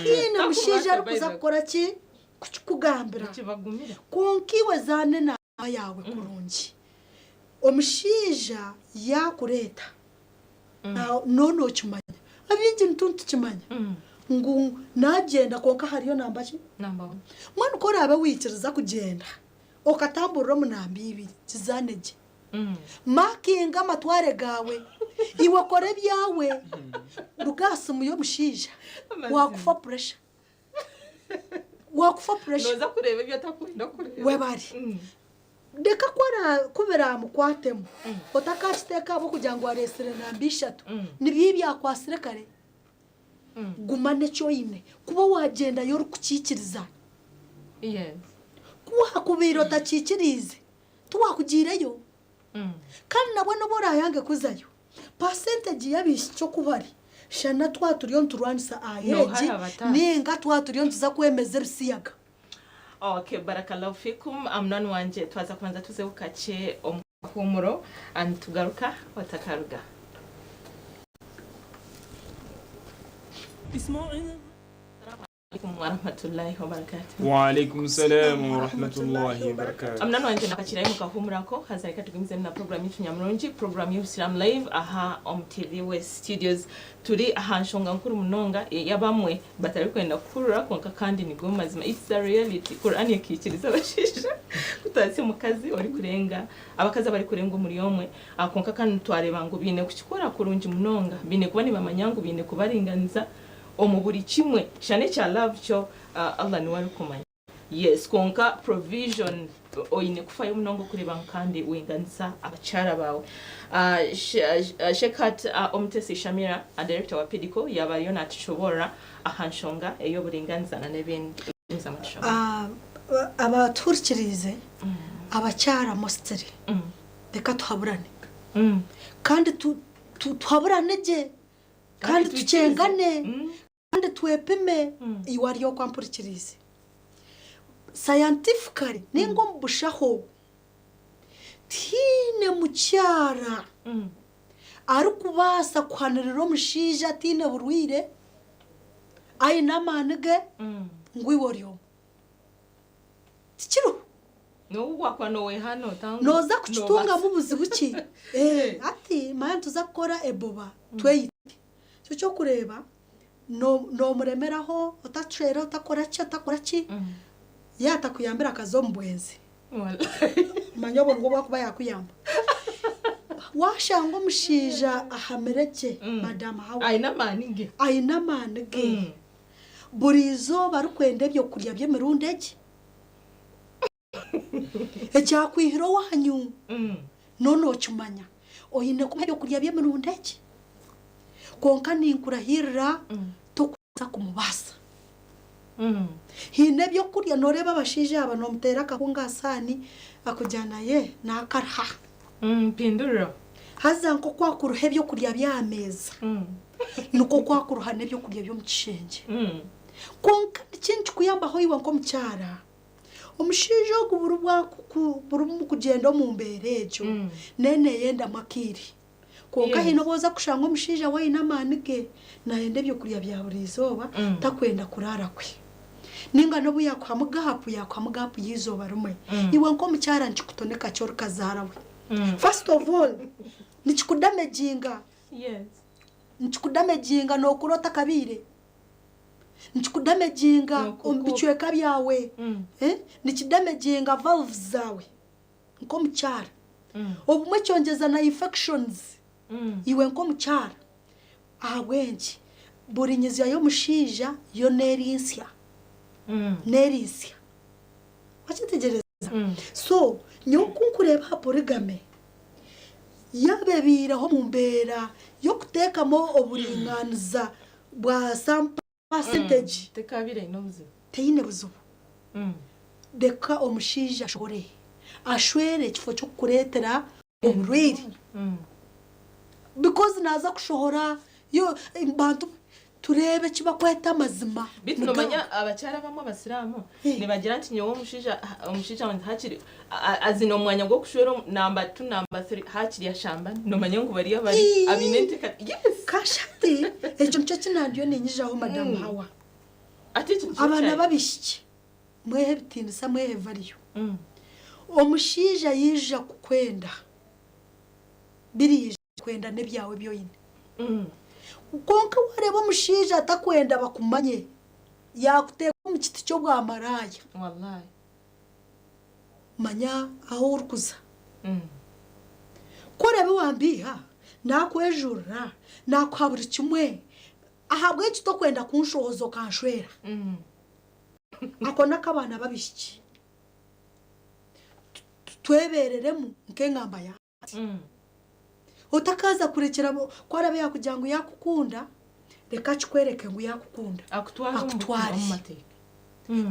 Tihaine mushaija arikuza kukora ki? Kukikugambira. Kwonka iwe zaana enamba yaawe kurungi. Omushaija yaakureeta Nooba nookimanya. Abaingi nitwo nitukimanya ngu naagyenda kwonka hariyo namba ki? Mbwenu ku oraabe waikiriza kugyenda okatamburira omu namba ibiri, kizaane gye. Maakinga amatware gaawe. Iwe kora ebyawe. Ruga aha simu y'omushaija. Waakufa puresha. Waakufa puresha. Nooza kureeba ebi otakwenda kureeba. Webare. Reka ku biraamukwatemu, otakakiteeka ahabw'okugira ngu areetsire namba ishatu. Nibyo ebi akwatsire kare. Guma n'eki oine. Kuba waagyendayo orikukiikiriza. Ku waakubaire otakiikiriize, tiwaakugiireyo. Kandi nabwo n'obu oraayange kuzayo, paasentegi y'abaishiki oku bari, shana twaba turiyo niturwanisa egi nainga twaba turiyo nituza kwemeza ebisiyaga. Ok barakallahu fikum munywani wangye twaza kubanza tuzeho kakye omu kahuumuro nitugaruka otakaruga. Alaikum warahmatullahi wabarakatuh. Waalaikum salam warahmatullahi wabarakatuh. Munywani wangye nakakirayo mukahuumurako haza reka tugumizemu na program yitu nyamurungi program y'obusiraamu live aha omu TV West Studios. Turi aha nshonga nkuru munonga ei abamwe batarikwenda kuhurira kwonka kandi nigo mazima. It's the reality. Kur'ani ekaikiriza abashaija kutaasya omukazi orikurenga, abakazi abarikurenga omuri omwe kwonka kandi twareeba ngu baine kukikora kurungi munonga. Baine kuba nibamanya ngu baine kubaringaniza omu buri kimwe. Shana ekya love kyo Allah niwe arikumanya. Yes kwonka provision oine kufayo munonga okureeba ngu kandi winganisa abakyara baawe. Sheikhat Omutesi Shamira director wa Pidico yaaba ariyo natushoboorora aha nshonga ey'oburinganiza na n'ebindi. Abatuhurikiriize abakyara mostly reka tuhaburane kandi tuhaburane gye kandi tukyengane. Kandi twepime, iwe ari okwo ampurikiriize. Scientifically ninga omu bushaho, tihaine mukyara arikubaasa kuhanirira omushaija ataine burwaire, aine amaani ge, ngu iwe ori omwe. Tikiriho. N'obu wakuba nowehaana ota ngu Nooza kukitungamu nobaasa. buzibu ki? Hati manya nituza kukora eboba tweyite. Nikyo ky'okureeba noomuremeraho otacwera otakora ki otakora ki, yaatakuyambira akaza omu bwenzi manya obwo nibwo bwakuba yaakuyamba. Waashanga omushaija ahamire gye madamu Hawa Aine amaani ge. aine amaani ge, buri izooba arikwenda ebyokurya by'emirundi egi, Ekyakwihire owanyu noona okimanya. Oine kumuha ebyokurya by'emirundi egi. Kwonka ninkurahirira tokubaasa kumubaasa. Haine ebyokurya nooreeba abashaija aba noomuteera akahunga aha saani akugira naye naakaruha. Mpinduriraho. Haza nk'oku akuruha ebyokurya by'aha meeza, nikwo oku akuruha n'ebyokurya by'omu kishengye. Kwonka niki nikikuyambaho iwe nk'omukyara? Omushaija ogu buri buri mukugyenda omu mbeera egyo neneyendamu akaire. Kwonka haine obu oza kushanga omushaija we aine amaani ge nayenda ebyokurya bya buri izooba takwenda kuraara kwe. Ninga nobu yakuhamu gaapu yakuhamu gaapu y'eizooba rimwe. Iwe nk'omukyara nikikutoneka ki orikazaara we? First of all nikikudameginga, nikikudameginga nokura otakabiire. Nikikudameginga omu bicweka byawe, nikidameginga valves zaawe nk'omukyara. Obumwe kyongyeza na infections iwe nk'omukyara. Ahabw'enki? Buri nyizya y'omushaija yo n'eri nsya, n'eri nsya. Wakyetegyereza? So nyowe ku nkureeba aha polygamy, yaaba ebaireho omu mbeera y'okuteekamu oburingaaniza bwa some percentage. Tekabaire eine obuzibu. Teine buzibu. Reka omushaija ashobore ashwere ekifo ky'okukureetera oburwaire because naaza kushohora bantu. Tureebe eki bakweta amazima. Beitu Niga. nomanya abakyara abamwe abasiraamu Eh. nibagira nti nyowe omushaija omushaija wangye hakiri a- azine omwanya gw'okushwera omu- namba tu namba thiri hakiri ashambane nomanya ngu bariya bari Ii. abaine enteeka yes Kasha hati ekyo nikyo eki nandiyo ninyijaho Madamu Hawa. Ati ekyo nikyo Abaana kyari. b'abaishiki mwehe ebitiinisa mwehe value. Omushaija yaija kukwenda biri yaija kwenda n'ebyawe ebi oine. Kwonka waareeba omushaija atakwenda bakumanye, yaakuteeka omu kiti ky'obwamaraaya, manya ahu orikuza. Ku oraabe wambiiha, naakwejurira, naakuha buri kimwe, ahabw'enki tokwenda kunshohoza okanshwera? Ako n'ak'abaana b'abaishiki. Twebeereremu nk'engamba ya. Otakaaza kurekyera ku araabe yaakugira ngu yaakukunda, reka akikwereke ngu yaakukunda. Akutware omu Akutware. omu mateeka.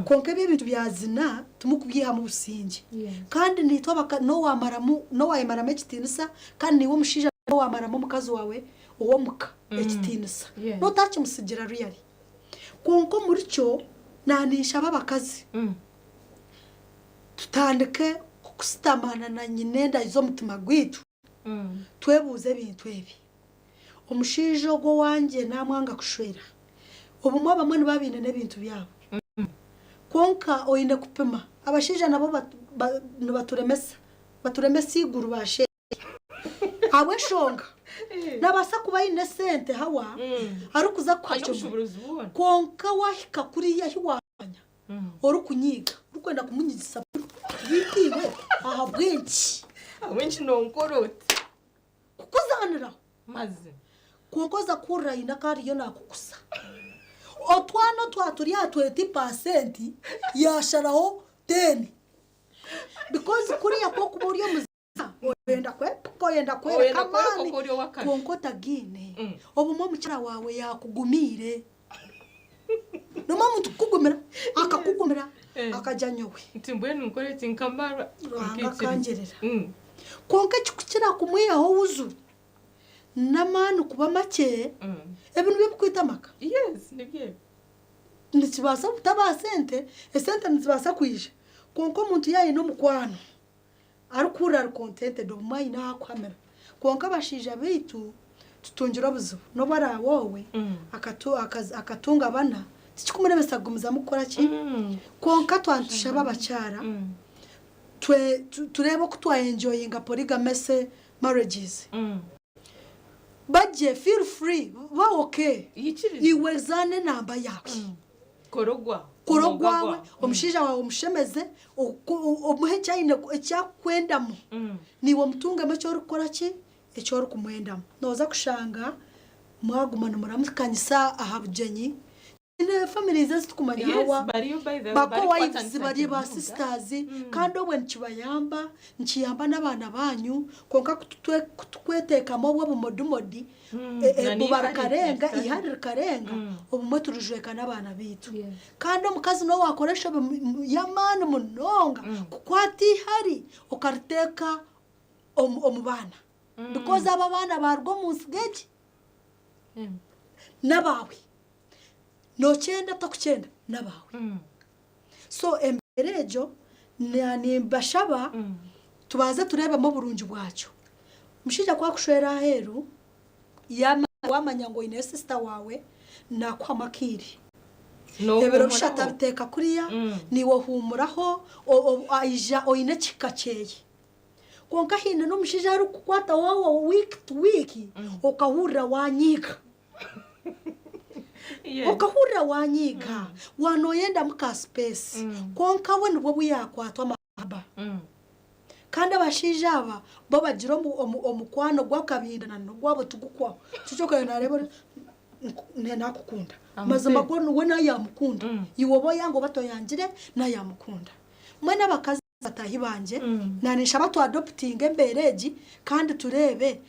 Kwonka ebi ebintu bya zina timukubyihamu busingye. Kandi naitwe abaka n'owaamaramu n'owaayemaramu ekitiinisa kandi naiwe omushaija n'owaamaramu omukazi waawe ow'omuka ekitiinisa. N'otakimutsigira really. Kwonka omuri kyo naaninshaba abakazi Tutandike kusitamana na nyina enda z'omutima gwaitu twebuuze ebintu ebi, Omushaija ogu owangye naamwanga kushwera? Obumwe abamwe nibaba baine n'ebintu byabo. Kwonka oine kupima. Abashaija nabo nibaturemesa, baturemesa eiguru baasheesha. Ahabw'enshonga naabaasa kuba aine esente hawa arikuza kukuha Aine kimwe, obushoboorozi bwona. kwonka waahika kuriya ahu waamanya orikunyiiga orikwenda kumunyigisa beitu iwe ahabw'enki? Ahabw'enki nonkora oti? Kukuzaaniraho. Mazima. Kwonka oza kuhurira haine aku ariyo naakukusa. Otwana otwa turi aha tweti paasenti yaasharaho teeni. Because kuriya ku orikuba ori omuzaana Oyenda kwepika, oyenda kworeka Oyenda kworeka amaani oku ori ow'akabi. kwonka otagaine. Mm. Obumwe omukyara waawe yaakugumiire. Noomanya omuntu kukugumira, akakugumira Eh. akagira nyowe. Nti mbwenu nkore ki nkamarwa Ruhanga nkaikiriza. akangyerera. Mm. Kwonka ekikukira kumwihaho wuzu n'amaani kuba makye, Mm. ebi nibyo birikwita amaka. Yes, nibyo ebyo. Nikibaasa kutaba aha sente, esente nizibaasa kwija kwonka omuntu yaaba aine omukwano arikuhurira ari contented obumwe aine ahu arikuhamira. Kwonka abashaija baitu tutungire obuzibu n'obu araabe owe akatunga bana tikirikumuremesa kugumizamu kukora ki? Kwonka twaba nitushaba abakyara tureebe oku twa enjoyinga polygamous marriages. Bagye feel free ba ok Yikirize. iwe zaana enamba yaawe. Kora ogwawe. Kora Omwoga ogwawe, gwawe. omushaija waawe omushemeze, omuhe eki aine eki arikukwendamu. Naiwe omutungemu eki orikukora ki? Eki orikumwendamu. Nooza kushanga mwaguma nimuramukanyisa aha bugyenyi. Twine families ezi turikumanya Yes, hawa, bariyo by the way, ba barikukwatanisa co-wives bari gye ba munonga. sisters kandi obwe nikibayamba, nikiyamba n'abaana banyu kwonka ku tutwe ku tukweteekamu obwo obumodimodi Na ebuba n'eihari rikarenga, rikari. eihari rikarenga, obumwe turijweka n'abaana baitu. Yes. Kandi omukazi n'obu waakora enshobe y'amaani munonga kukwata eihari okariteeka omu omu baana because abo abaana baaruga omu nsigo egi n'abaawe. Nookyenda tokukyenda n'abaawe. So embeera egyo nimbashaba tubanze tureebemu oburungi bwakyo. Omushaija ku akushwera aheeru, waamanya ngu oineyo sisita waawe, naakuhamu akaire. Ebiro bishatu abiteeka kuriya, naiwe ohuumuraho, aija oine ekihika kyeye. Kwonka haine n'omushaija arikukukwata waawa wiiki tu wiiki, okahurira waanyiiga. Okahurira waanyiiga, waanoyendamu ka space. Kwonka we nibwo obu yaakwatwa amahaba. Kandi abashaija aba bo bagira omukwano gw'akabinda na n'ogwabo tigukwaho. Nikyo okaba nooreeba ori naakukunda. Mazima go we nawe yaamukunda. Iwe oba oyanga oba toyangire nawe yaamukunda. Mbwenu abakazi bataahi bangye, naninshaba tu adoptinge embeera egi kandi tureebe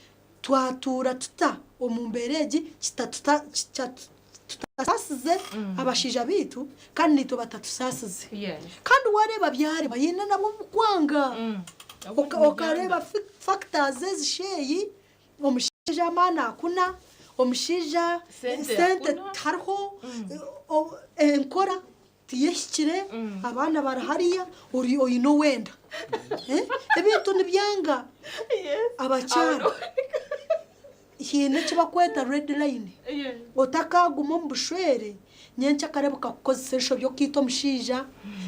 Twatuura tuta omu mbeera egi kitatusaasize abashaija baitu kandi naitwe batatusaasize. Kandi waareeba byarema haine nabwo obukwanga. Okareeba factors ezi sheeyi, omushaija amaani akuna, Omushaija Sente sente hakuna. tihariho, enkora tiyehikire, abaana bari hariya, ori oine owenda. Ebintu nibyanga. Abakyara haine eki barikweta red line. Otakaaguma omu bushwere, nyencakare bukakukozesa enshobi okaita omushaija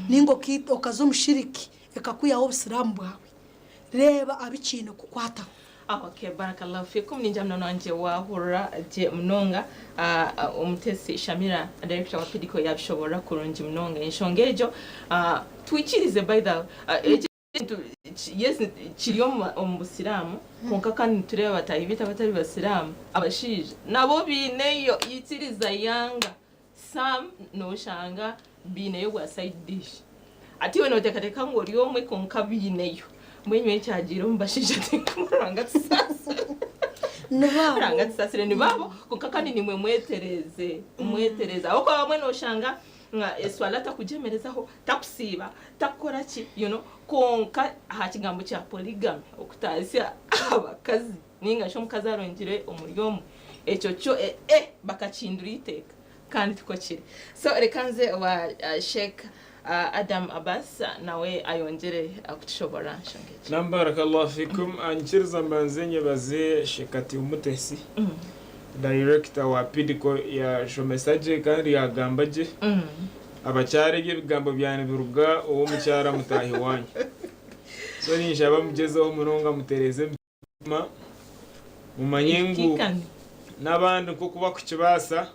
nainga okaza omu shiriki ekakwihaho obusiraamu bwawe. Reeba abu kiine kukwataho. Okay, barakallahu fikum ningira munywani wangye wahurira gye munonga. Omutesi Shamira director wa Pidico yabishoborora kurungi munonga enshonga egyo. Twikirize by the eki ekintu yes kiri omu busiraamu kwonka kandi nitureeba bataahi baitu abatari basiraamu abashaija nabo baineyo ikiriza yanga some noshanga baineyo bwa side dish. Hati iwe noteekateeka ngu ori omwe kwonka baineyo. Mbwenu nyowe ekyagiire omu bashaija tinkumanya Ruhanga atusaasire. Nibaabo. Ruhanga atusaasire nibaabo kwonka kandi naimwe mwetereeze, mwetereeze ahabw'okuba abamwe noshanga nga eswala takugyemerezaho, takusiiba, takukora ki you know kwonka aha kigambo kya polygamy okutaasya abakazi ninga shi omukazi arongire omuri omwe ekyo kyo eh eh bakakihindura eiteeka. Kandi tikwo kiri. So reka nze owa Sheikh Adam Abbas nawe ayongyere kutushoborora aha nshonga egi. Naam barakallahu fikum Nyikiriza mbanze nyebaze Sheikh Umutesi director wa Pidco yashomesa gye kandi yagamba gye abakyara ebyo ebigambo bya nibiruga ow'omukyara mutaahi wanyu so ninshaba mugyezeho munonga mutereeze emitima mumanye ngu n'abandi nk'oku bakukibaasa.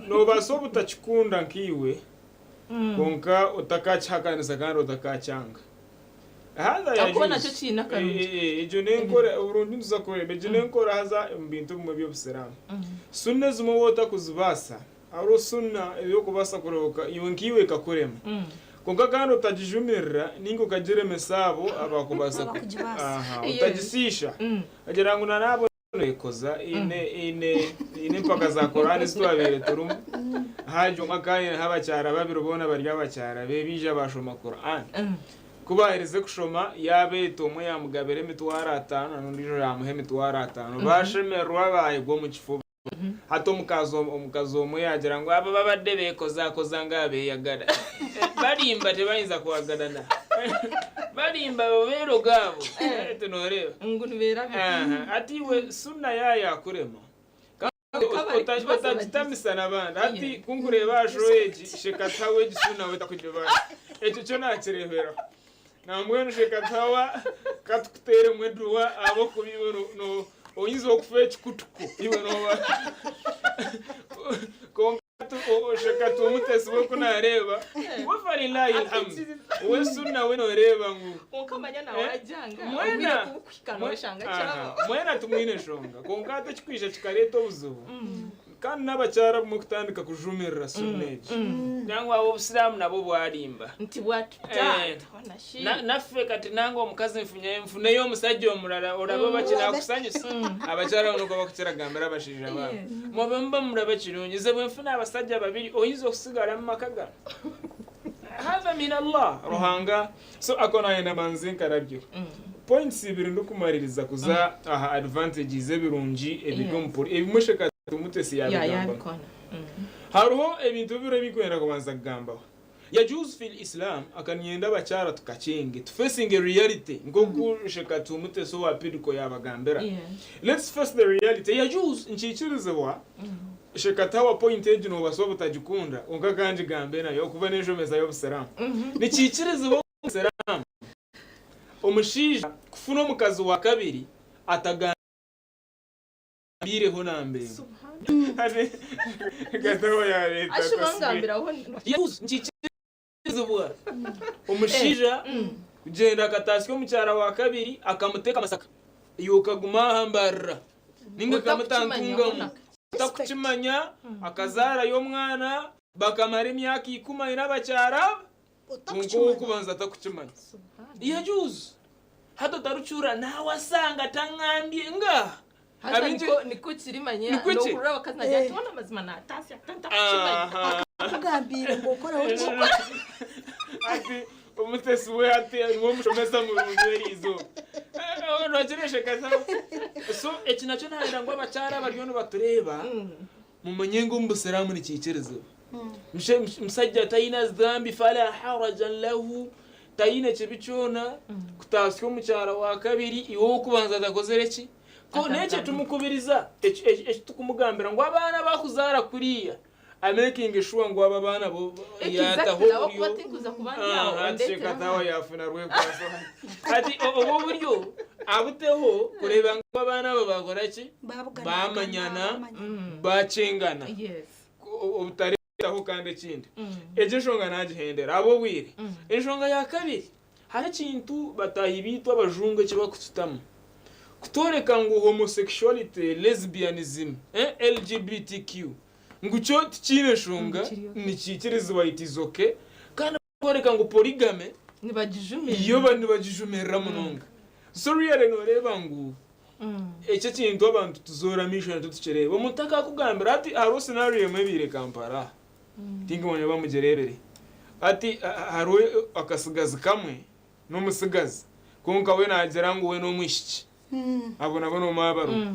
Noobaasa obutakikunda nkaiwe, kwonka otakakihakanisa kandi otakakyanga. Haza Ahakuba yajuuzi. nakyo kiine akarungi. Egyo n'enkora, oburungi nituza kureeba. Egyo n'enkora haza omu bintu ebimwe by'obusiraamu. Sunna ezimwe waaba otakuzibaasa, hariho sunna ey'okubaasa kureebeka iwe nkaiwe ekakurema. Kwonka kandi otagijumirira nainga okagiremesa abo abakubaasa ku, Abakugibaasa. aha, Yes. otagisiisha. Ogira ngu na n'abo Ekoza eine eine eine empaka za Korani ezi twabaire turimu. Haji omwe akaba aineho abakyara babiri boona bari abakyara be baija baashoma Korani. Ku baaherize kushoma yaabeeta omwe yaamugabira emitwaro ataano na n'ondiijo yaamuha emitwaro ataano. Baashemererwa baayegwa omu kifuba. Hati omukazi omukazi omwe yaagira ngu abo babadde beekozakoza ngu abeeyagara. Barimba tebayinza kwagalana. Barimba abo beeroga abo. Ati nooreeba. Ngu nibeerabira. Aha, hati iwe sunna ya yakurema. Kandi Kwonka bari kugibaasa otagitamisa n'abandi. Hati Yeah. ku nkureeba aha show egi, Shekatawa egi sunna we takugibaasa. Ekyo kyo naakireeberaho. Nambwenu Shekatawa katukuteeremu eduwa ahabw'okuba iwe no- no- oyinza okufa ekikutuku iwe nooba kwonka Sheka tumutesi we ku naareeba we falilahi alhamdu we sunna we nooreeba ngu Kwonka manya nawe Eh, ajanga mwena obwire kubukuhika nooshanga kyaba. Aha, mwena tumwine enshonga kwonka hati ekikwija kikareeta obuzibu kandi n'abakyara abamwe kutandika kujumirira sunna egi nangwa abo obusiraamu nabwo bwarimba Nti bwatuta Eh. twona shi. Naffe kati nange omukazi nfuneyo omusajja omurala olabe oba kinakusanyusa. Abakyara abo nikwo bakukira kugambira abashaija baabo. Mube muba muraba kirungi nze bwenfuna abasajja babiri oyinza okusigara mumaka gano? Hadha min Allah, Ruhanga. So ako nayenda mbanze nkarabyeho. Points ibiri ndikumaririza kuza aha advantages ebirungi ebiri omu poli ebimwe Sheikh Mutesi yabigambaho. Hariho ebintu bibiri ebinkwenda kubanza kugambaho. Yajuuzu fil Islam aka niinyenda abakyara tukakyenge tu facinge reality nkoku Shekati Mutesi owa Pidco yabagambira let's face the reality yajuuzu nikiikirizibwa Shekati hawa point egi nobasa obutagikunda kwonka kangigambe nayo okuba nenshomesa yobusiraamu nikiikirizibwa omu busiraamu omushaija kufuna omukazi wakabiri atagambiireho nambemba. Nikikirizibwa omushaija kugyenda akataasya omukyara wa kabiri akamuteeka Masaka iwe okaguma aha Mbarara nainga akamuta Ntungamo otakukimanya akazaarayo omwana bakamara emyaka ikumi aine abakyara aba kwonka ow'okubanza atakukimanya. Yajuuzu hati otarikuhurira naawasanga tangambye ngaaha. Haza Abingi nikwo nikwo kiri manya Nikwo ki? nohurira abakazi nagira ati hoona amazima natasya ntakukimanya. Aha. Akugambiire ngu okoreho ki? Ati omutesi we ati niwe omushomesa murungi eriizooba. Nokireesheka so eki nakyo nayenda ngu abakyara abariyo nibatureeba mumanye ngu omu busiraamu nikiikirizibwa. Mushaija tayine dhambi fala haraja lahu tayine kibi kyona kutaasya omukyara wa kabiri iwe ow'okubanza atakozire ki? Ko n'ekyo tumukubiriza eki tukumugambira ngu abaana abakuzaara kuriya amekinge shuwa ngu abo abaana bo yataho Exactly, ahabw'okuba oburyo tinkuza kuba ndi aho Aha, ondeetere katawa abaana. yafuna rwekwaso hati obwo oburyo abuteho kureeba ngu abaana abo bakora ki Babugana- bamanyana bamanyana. bakyengana Yes. Obutaretaho kandi ekindi egyo enshonga nagihendera ahabw'obwire. Enshonga ya kabiri, hariho ekintu bataahi baitu abajungu eki barikututamu kutworeka ngu homosexuality, lesbianism, LGBTQ ngu kyo tikiine nshonga nikiikirizibwa it is okay kandi barikworeka ngu polygamy Nibagijumirira. yo nibagijumirira munonga. So really nooreeba ngu Ekyo ekintu abantu tuzoora amaisho nakyo tukireeba. Omuntu akakugambira ati hariho scenario emwe ebaire Kampala aha, tinkimanya oba mugireebire. Hati hariho akasigazi kamwe n'omutsigazi kwonka we naagira ngu we n'omwishiki. Abo nabo nomwabaruga.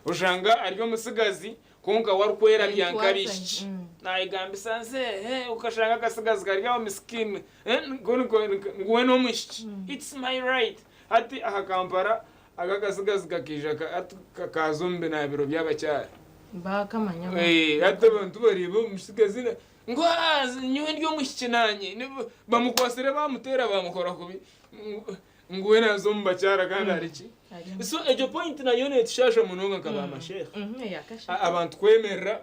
Oshanga ari omutsigazi kwonka we arikwerabya nk'abaishiki. Naayegambisa nze okashanga akasigazi kari aho misikini ngu we n'omwishiki. It's my right. Hati aha Kampala Aka akasigazi kakaija hati kaaza omu binaabiro by'abakyara. Baakamanya bo. Hati abantu bareeba omusigazi ngu nyowe ndi omwishiki naanye. Bamukwatsire baamuteera baamukora kubi ngu we naaza omu bakyara kandi ari ki? So egyo point nayo netushaasha munonga nka ba masheikh. Abantu kwemerera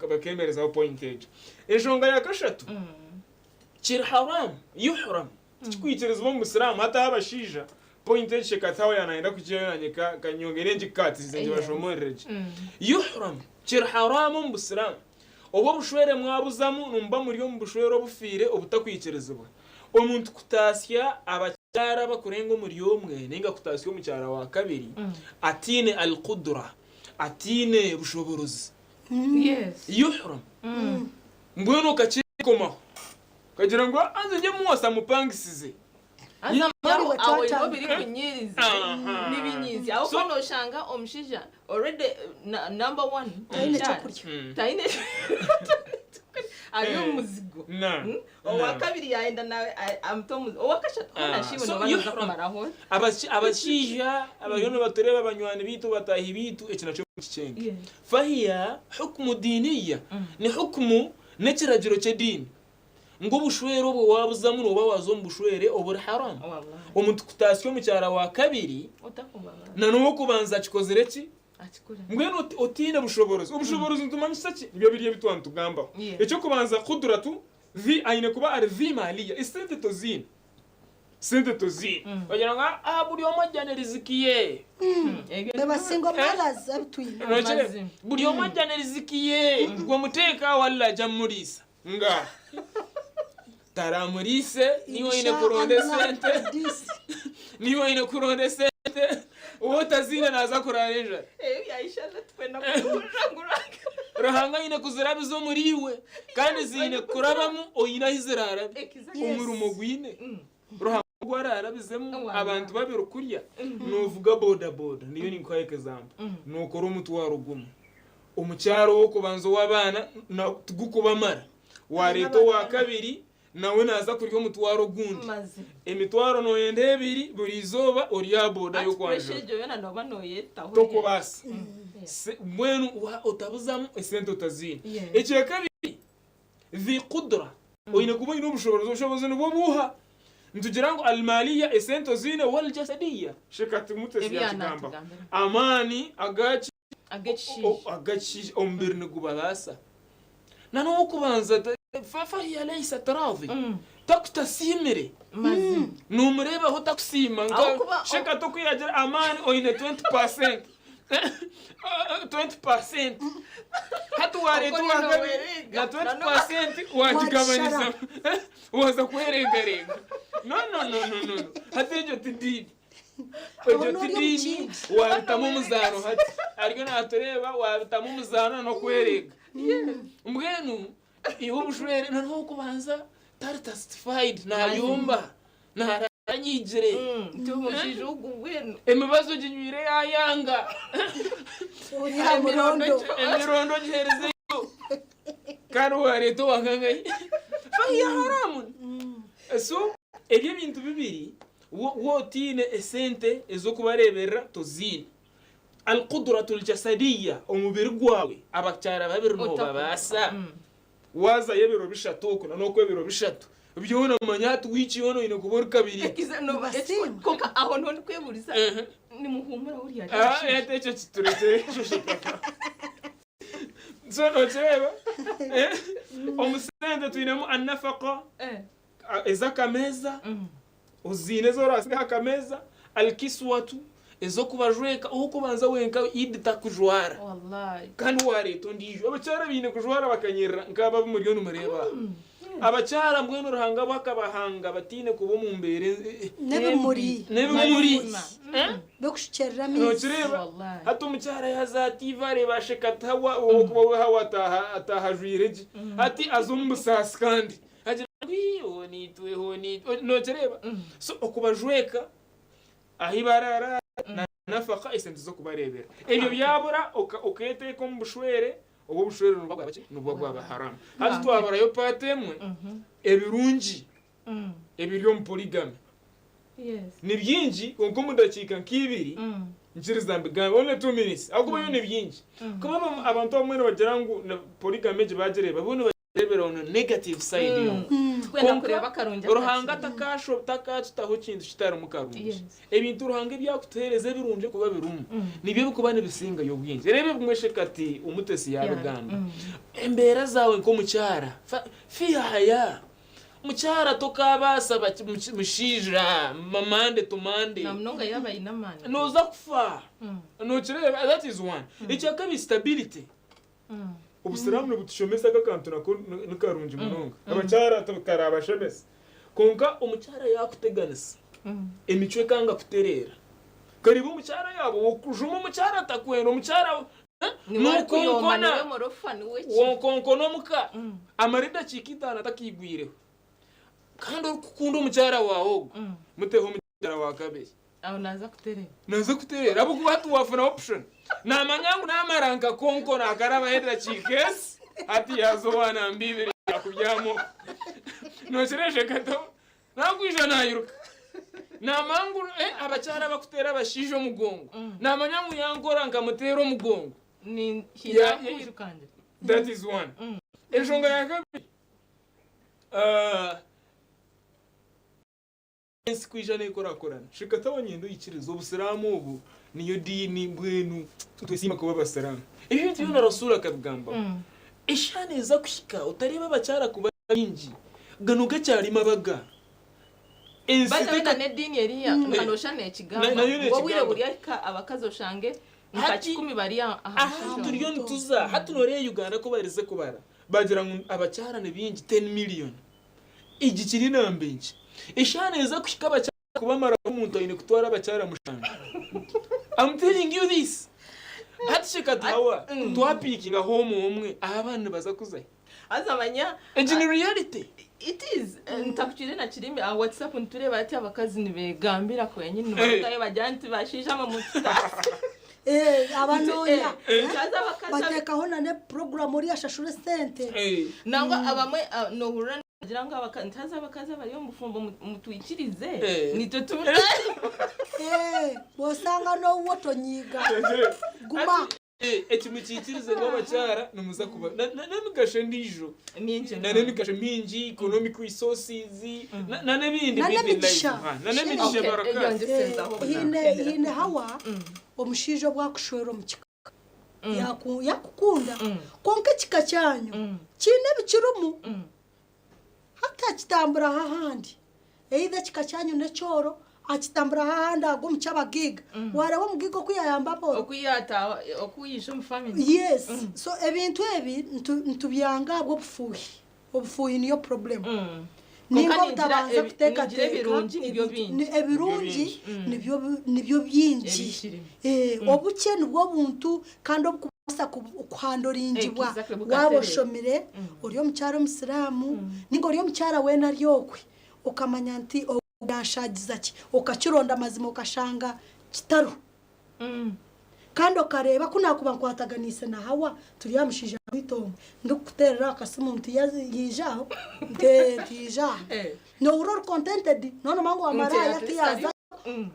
bakeemerezaho point egyo. Enshonga ya kashatu, kiri haram, yuhram. Tikikwikirizibwa omu busiraamu hati abashaija point egi Sheikh Atawa yanayenda kugihayo nanye kanyongere ngikukatirize ngibashomorere gye. Yuhram kiri haraam omu busiraamu obu obushwere mwabuzamu nimuba muri omu bushwere obufiire obutakwikirizibwa. Omuntu kutaasya abakyara abakurenga omuri omwe ninga kutaasya omukyara wa kabiri ataine al qudra ataine bushoborozi. Yuhram mbwenu okakyekomaho. Okagira ngu haza nje mwosa mupangisize. Haza Bari aho aho niho twatandika. birikunyiiriza Aha. nibinyiizya ahabw'okuba So- noshanga omushaija already number one Taine omukyara kyokurya. taine ari omu muzigo. Na. Owa kabiri yayenda nawe amuta omu muzigo. Owa kashatu hoona Ah, shi iwe so nooba nooza yuhram. kumaraho ota? Abashaija abariyo nibatureeba banywani baitu bataahi baitu eki nakyo mukikyenge. Yes. Fahiya hukmu diiniya ni hukmu n'ekiragiro ky'ediini ngu obushwere obwo waabuzamu nooba waaza omu bushwere oburi haram. Omuntu kutaasya omukyara wa kabiri na n'ow'okubanza akikozire ki? Mbwenu otaine bushoboorozi. Obushoboorozi nitumanyisa ki? Nibyo biri ebi twaba nitugambaho. Eky'okubanza qudratu dhi aine kuba ari dhi maaliya, esente toziine. Sente toziine. Bagira ngu ah buri omwe ajyane riziki ye. Beba single mothers abu twine. Nokyereba? Buri omwe ajyane riziki ye. Gwe muteeke aho Allah ajya amuriisa. Nga taramuriise niiwe oine kuronda esente. Niiwe oine kuronda esente. Ou otaziine naaza kuraara enjara. Ruhanga aine kuzirabiza omuriiwe kandi ziine kukurabamu oine ahu ziraarabe. Omurimo gwine. Ruhanga ogu araarabizemu abantu babiri kurya, noovuga bodaboda, niyo ninkuha example, nookora omutwaro gumwe. Omukyara ow'okubanza ow'abaana tigukubamara, waareeta owa kabiri nawe naaza kurya omutwaro ogundi. Emitwaro nooyenda ebiri buri izooba ori aha boda y'okwanjura. Tokubaasa. Mbwenu otabuzamu esente otaziine. Ekya kabiri, dhi qudra, oine kuba oine obushoboorozi. Obushoboorozi nibwo buuha? Nitugira ngu al-maaliya, esente oziine, wal-jasadiya, Sheikh Mutesi yaakigambaho, amaani agaki? Ag'ekishaija, omubiri nigubabaasa. Na n'ow'okubanza fahiya laysat raadhi, takutasiimire. Noomureebaho takusiima. Sheikh oku yaagira amaani oine 20%. 20%. Hati waareeta owa kabiri na 20% waagigabanyisa waaza kwerengarenga. No no no no no. Hati egyo ti diini. Egyo ti diini waabitamu omuzaano hati. Ariyo naatureeba waabitamu omuzaano n'okwerenga. Mbwenu iwe obushwere na n'ow'okubanza tari satisfied naayomba naaraara. anyiigire. Nti omushaija ogu mbwenu. Emibazi oginywire yaayanga. Ori aha murondo. Emirondo ogiheerizeyo. Kandi waareeta owangangahi. Fahiya haramun. So ebyo ebintu bibiri, waaba otaine esente ez'okubareeberera toziine. Al-qudratu al-jasadiyya, omubiri gwawe abakyara babiri nobabaasa. Waazayo ebiro bishatu oku na n'oku ebiro bishatu byona manya hati wiiki yoona oine kuba ori kabiri. Nibasiima. Kwonka aho niho ndikweburiza nimuhuumuraho ryari? Ah, hati ekyo kiturekyere ekyo kitaka. So nokireeba? Eh, Omu sente twinemu an-nafaqa, ez'akameeza, Oziine ezi oraasiga aha kameeza, Al-Kiswatu, ez'okubajweka ow'okubanza wenka Eid takujwara kandi waareeta ondiijo. Abakyara baine kujwara bakanyirira nk'abo abu muriyo nimureeba aha. Abakyara mbwenu Ruhanga bo akabahanga bataine kuba omu mbeera N'ebimuri. N'ebimuri. B'okushukyerera amaizi. Nokireeba? Hati omukyara yaaza ati iva areeba asheka ati hawa ow'okuba we hawa ataaha ataaha ajwaire gye. Hati aza omu busaasi kandi. Agira ngu ii honiitwe honiitwe nokireeba? So okubajweka ahi baraara na nafaka esente z'okubareebera. Ebyo byabura okeeteeka omu bushwere obwo obushwere nibuba bwaba ki? Nibuba bwaba haramu. Hati twabarayo paati emwe ebirungi ebiri omu polygamy. Ni bingi kwonka omu dakiika nk'ibiri nkiriza mbigambe only 2 minutes ahakuba yo ni bingi. Kuba abantu abamwe nibagira ngu polygamy egi bagireeba bo nibagireebera on a negative side yonka. Tikwenda Kwonka kureeba akarungi Ruhanga akakirimu. takatutaho kintu kitarimu karungi. Ebintu Ruhanga ebi akutuheereza ebirungi kuba birimu nibyo bikuba nibisingayo obwingi. Reeba ebimwe Shekati Omutesi yaabigamba. Embeera zaawe nk'omukyara, fiha haya. Mukyara tokaabaasa mushaija Monday to Monday. Na munonga yaaba aine amaani. Nooza kufa. Nookireeba? That is one. Ekyakabiri stability. Obusiraamu nibutushomesa aka akantu nako ni karungi munonga. Abakyara tikarabashemesa. Kwonka omukyara yaakuteganisa, emicwe ekanga kutereera, okareeba omukyara yaaba ow'okujuma omukyara atakwenda, omukyara Niwe arikuyomba, nokonkona, niwe murofa, niwe ki. wokonkona omuka amara edakiika itaano atakaigwireho. Kandi orikukunda omukyara waawe ogwo, muteho omukyara wa kabiri. Aho naaza kutereera. Naaza kutereera ahabw'okuba hati waafuna option. Naamanya ngu naamara nkakonkona hakarabaho edakiika ezi, hati yaaza owa namba ibiri yaakubyama okwo. Nookireeba Kato? Naakwija nairuka. Naamanya ngu abakyara abarikuteera abashaija omugongo, naamanya ngu yankora nkamuteera omugongo. Ni haine ahakwirukangira. That is one. Enshonga ya kabiri, ensi kwija nekurakurana shekata wanyenda oyikirize obusiraamu obu niyo diini mbwenu nitwesiima kuba abasiraamu ebi ebintu byona Rasul akabigambaho eshaaha neeza kuhika otareeba abakyara kuba baingi gano gakyari mabaga ensi By the way teka na n'ediini eriya nka noshusha nekigamba nayo ngu obwire nekigamba buryahika abakazi oshange nka hati kikumi bari aha aha mushaija turiyo omwe. nituza hati noreeba Uganda ku barize kubara bagira ngu abakyara ni baingi 10 million Egi kiri namba enkye. Eshaaha neeza kuhika abakyara kubamaraho omuntu aine kutwara abakyara mushanju. I'm telling you this. Hati sheka tuhawa twapikinga home omwe abaana nibaza kuzahi? Haza manya Egi ni reality. It is ntakukiire na kirimi aha WhatsApp nitureeba hati abakazi nibegambira kwenyini nibarugayo bagira nti bashaija mwe mututaase. Eh, abanoonya Eh, haza abakazi bateekaho na ne puroguramu oriya ashashura esente. Nangwa abamwe nohurira nibagira ngu nti haza abakazi abari omu bufumbo mutwikirize nitwe tubura. Eh, bw'osanga n'owuwo tonyiiga guma. Eki mukiikirize ngu abakyara nimuza kuba n'emigasho endiijo Mingi na n'emigasho mingi economic resources na n'ebindi Na bindi in life. n'emigisha. Ah, na n'emigisha Okay, baraka. ebyo ngisenzaho Hiine hiine hawa omushaija obu akushwera omu kika yakukunda kwonka ekika kyanyu kiine ebikirimu hati akitamburaho ahandi either ekika kyanyu n'ekyoro akitamburaho ahandi agwa omu ky'abagaiga waareeba omugaiga oku yayamba abooro Okuyata okuyija omu family. Yes, so ebintu ebi nitubyanga ahabw'obufuuhi, obufuuhi niyo problem. Ninga Kwonka ningira obutabanza ningira kuteekateeka ebirungi nibyo ebintu bingi. ebirungi nibyo nibyo bingi. Ebikirimu. Obukye nibwo buntu kandi obukubaasa kuhandoringibwa Exactly, waaba bukatereera. oshomire ori omukyara omusiraamu ninga ori omukyara weena ari okwe okamanya nti. Yanshagiza ki? Okakironda mazima okashanga kitariho. Kandi okareeba ku naakuba nkwataganiise na Hawa turi aha mushaija waitu omwe, ndikukuteerera aha kasimu nti yaija aho? Nti ee nti yaija aha. Noohurira ori contented noona ngu wa maraaya tiyaazayo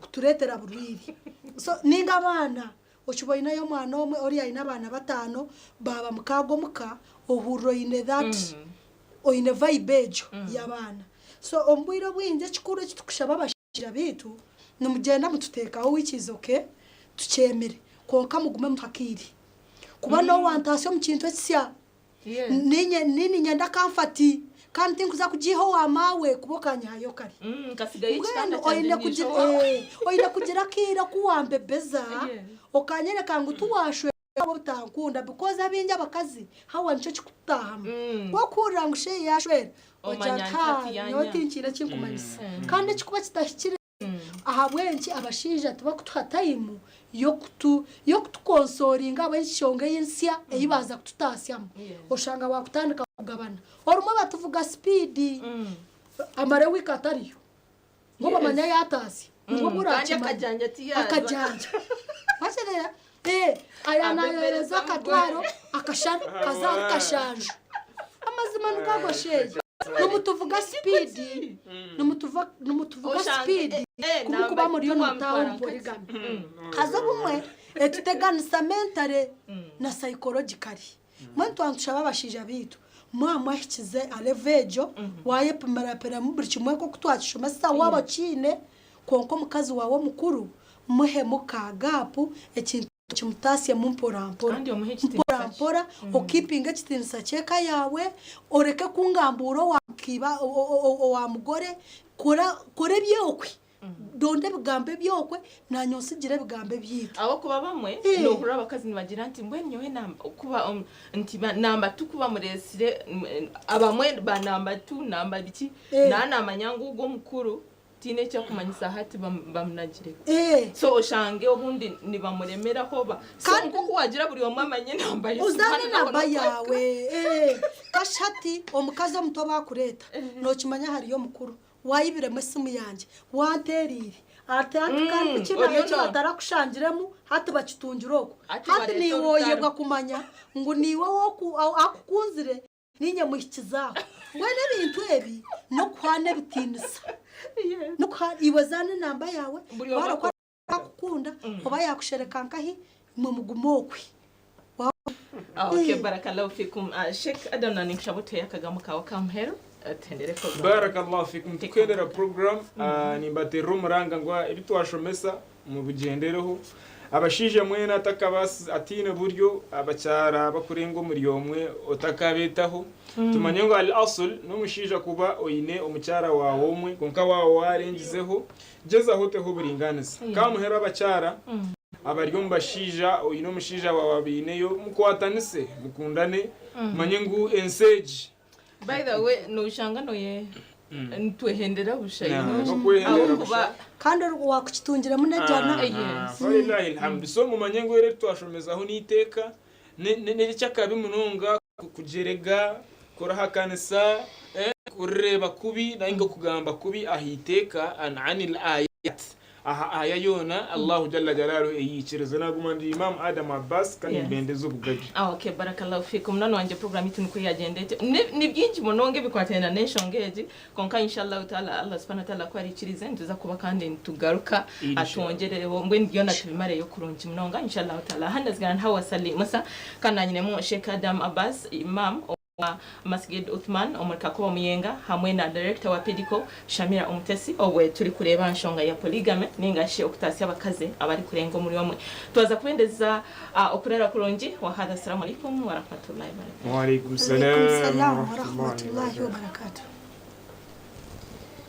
kutureetera burwaire. So ninga abaana, okiba oineyo omwana omwe oriya aine abaana bataano, baaba mukaaga omuka, ohurira oine that oine vibe egyo y'abaana. So omu bwire obwingi ekikuru eki turikushaba abashaija baitu, nimugyenda mututeekaho which is okay, tukyemire, kwonka mugume muhakiire. Kuba n'owantaasya omu kintu ekisya, niinye niinyenda comfort kandi tinkuza kugiiha owa maawe kuba okanyihayo kare. Mbwenu oine kugira oine kugira akaire aku wambebeza, okanyereka ngu tiwaashwera. Abo obutankunda because abaingi abakazi hawa nikyo kikututahamu ku okuhurira ngu sheyi yashwera ogira Omanya nti nti hati haa yanya. nyowe tinkiine ekinkumanyisa kandi ekikuba kitahikire ahabw'enki abashaija tibakutuha time y'okutu y'okutukonsoringa ahabw'enshonga ey'ensya ei baaza kututaasyamu oshanga baakutandika kugabana orumwe batuvuga speed amara ewiiki atariyo Ngu bamanya yataasya nibwo obu Kandi orakimanya. akajanja tiyaaza. Akajanja. Wakyerera? Eh, aya nayohereza akatwaro akashara kaza ahari kashanju. Amazima nigo ago sheeyi. Nimutuvuga sipiidi, nimutuva nimutuvuga Oshange, sipiidi eh, eh, ku mukuba namba muriyo tu nimutaaha wamutwara omu nkaki. polygamy. Haza obumwe etuteganisa mentally na psychologically. Mbwenu twaba nitushaba abashaija baitu, mwaba mwahikize aha level egyo, wayepimirapiramu buri kimwe nk'oku twakishomesa waaba okiine, kwonka omukazi waawe omukuru muhemu ka gap, ekintu okimutaasyemu mporampora. Kandi omuhe ekitiinisa Mpora kye. mpora, okipinge ekitiinisa ky'eka yaawe, oreke kungambuura owa kiiba owa mugore, kora kora ebyokwe. Ronda ebigambo ebyokwe, naanye onsigire ebigambo ebyaitu. Ahabw'okuba abamwe Eh. noohurira abakazi nibagira nti mbwenu nyowe namba kuba omu- nti ba- namba tu kuba mureetsire mm, abamwe ba namba tu namba biki Eh. naaba naamanya ngu ogwo omukuru tihaine eki arikumanyisa hati bamu- bamunagire. Eh. So oshange obundi nibamuremeraho ba so Kandi- nk'oku waagira buri omwe amanye enamba ye Uzaane subhanallah, enamba yaawe. Eh. Kashi hati omukazi omuto baakureeta, nookimanya hariyo omukuru. Waayibiremu esimu yangye, wanteereire. Ati hati kandi Mm, eki oriyo eki no- batarakushangiremu hati bakitungire okwo. Hati Hati bareeta niiwe orutaro. oyebwa kumanya ngu niiwe ow'oku- a- akukunzire niinye muhikize aho. Mbwenu ebintu ebi n'okuhaana ebitiinisa. N'okuha iwe zaana enamba yaawe, Buri omwe waaba akukunda oba yaakushereka nkahi, imwe mugume okwe. Okay, barakallahu fikum. Sheikh Adam na ninkushaba otuheyo akagambo kawe akamuheru tuhendere program. Barakallahu fikum tukuhendera program nimbaterera omuranga ngu ebi twashomesa mubigyendereho abashaija mwena atakabasi ataine buryo abakyara abakurenga omuri omwe otakabetaho tumanye ngu al asl n'omushaija kuba oine omukyara wawe omwe kwonka waaba warengizeho Gyezaho oteho oburingaaniza. Kamuheru abakyara abari omu bashaija, oine omushaija waawe abaineyo, mukwatanise, mukundane, mumanye ngu ensi egi. By the way, noshanga noye nitwehendera busha you know. N'okwehendera Ahabw'okuba busha. Kandi owakukitungiremu n'ejjana. Yes. Walillahi alhamdu. So mumanye ngu eri eritwashomezaho n'eiteeka n'eky'akabi munonga kugyerega, kurihakanisa, kurireeba kubi nainga okugamba kubi aha iteeka an anil ayat aha aya yoona Allahu Jalla Jalaaluhu eyiikirize. Naguma ndi Imam Adam Abbas kandi nimbendeza obugabye. Ah okay barakallahu fikum munywani wangye program yitu nikwo yagyenda etyo Ni ni byingi munonga ebikwatiraine n'enshonga egi kwonka inshallah taala Allah subhanahu wa taala ku ariikirize nituza kuba kandi nitugaruka Inshallah. atwongyerereho mbwenu byona tubimareyo kurungi munonga inshallah taala Hanu nazigana na Hawa Sally Musa kandi nanyinemu Sheikh Adam Abbas Imam owa Masgid Uthman omuri Kakoba Muyenga hamwe na Director wa Pidico Shamira Umutesi obwe turikureeba aha nshonga ya polygamy ninga shi okutaasya abakazi abarikurenga omuri omwe. Twaza kubendeza okurara kurungi wa hadha Assalamu alaikum warahmatullahi wabarakatuh. Wa alaikum Alaikum salam salam wa rahmatullahi warahmatullahi wa barakatuh. wabarakatuh.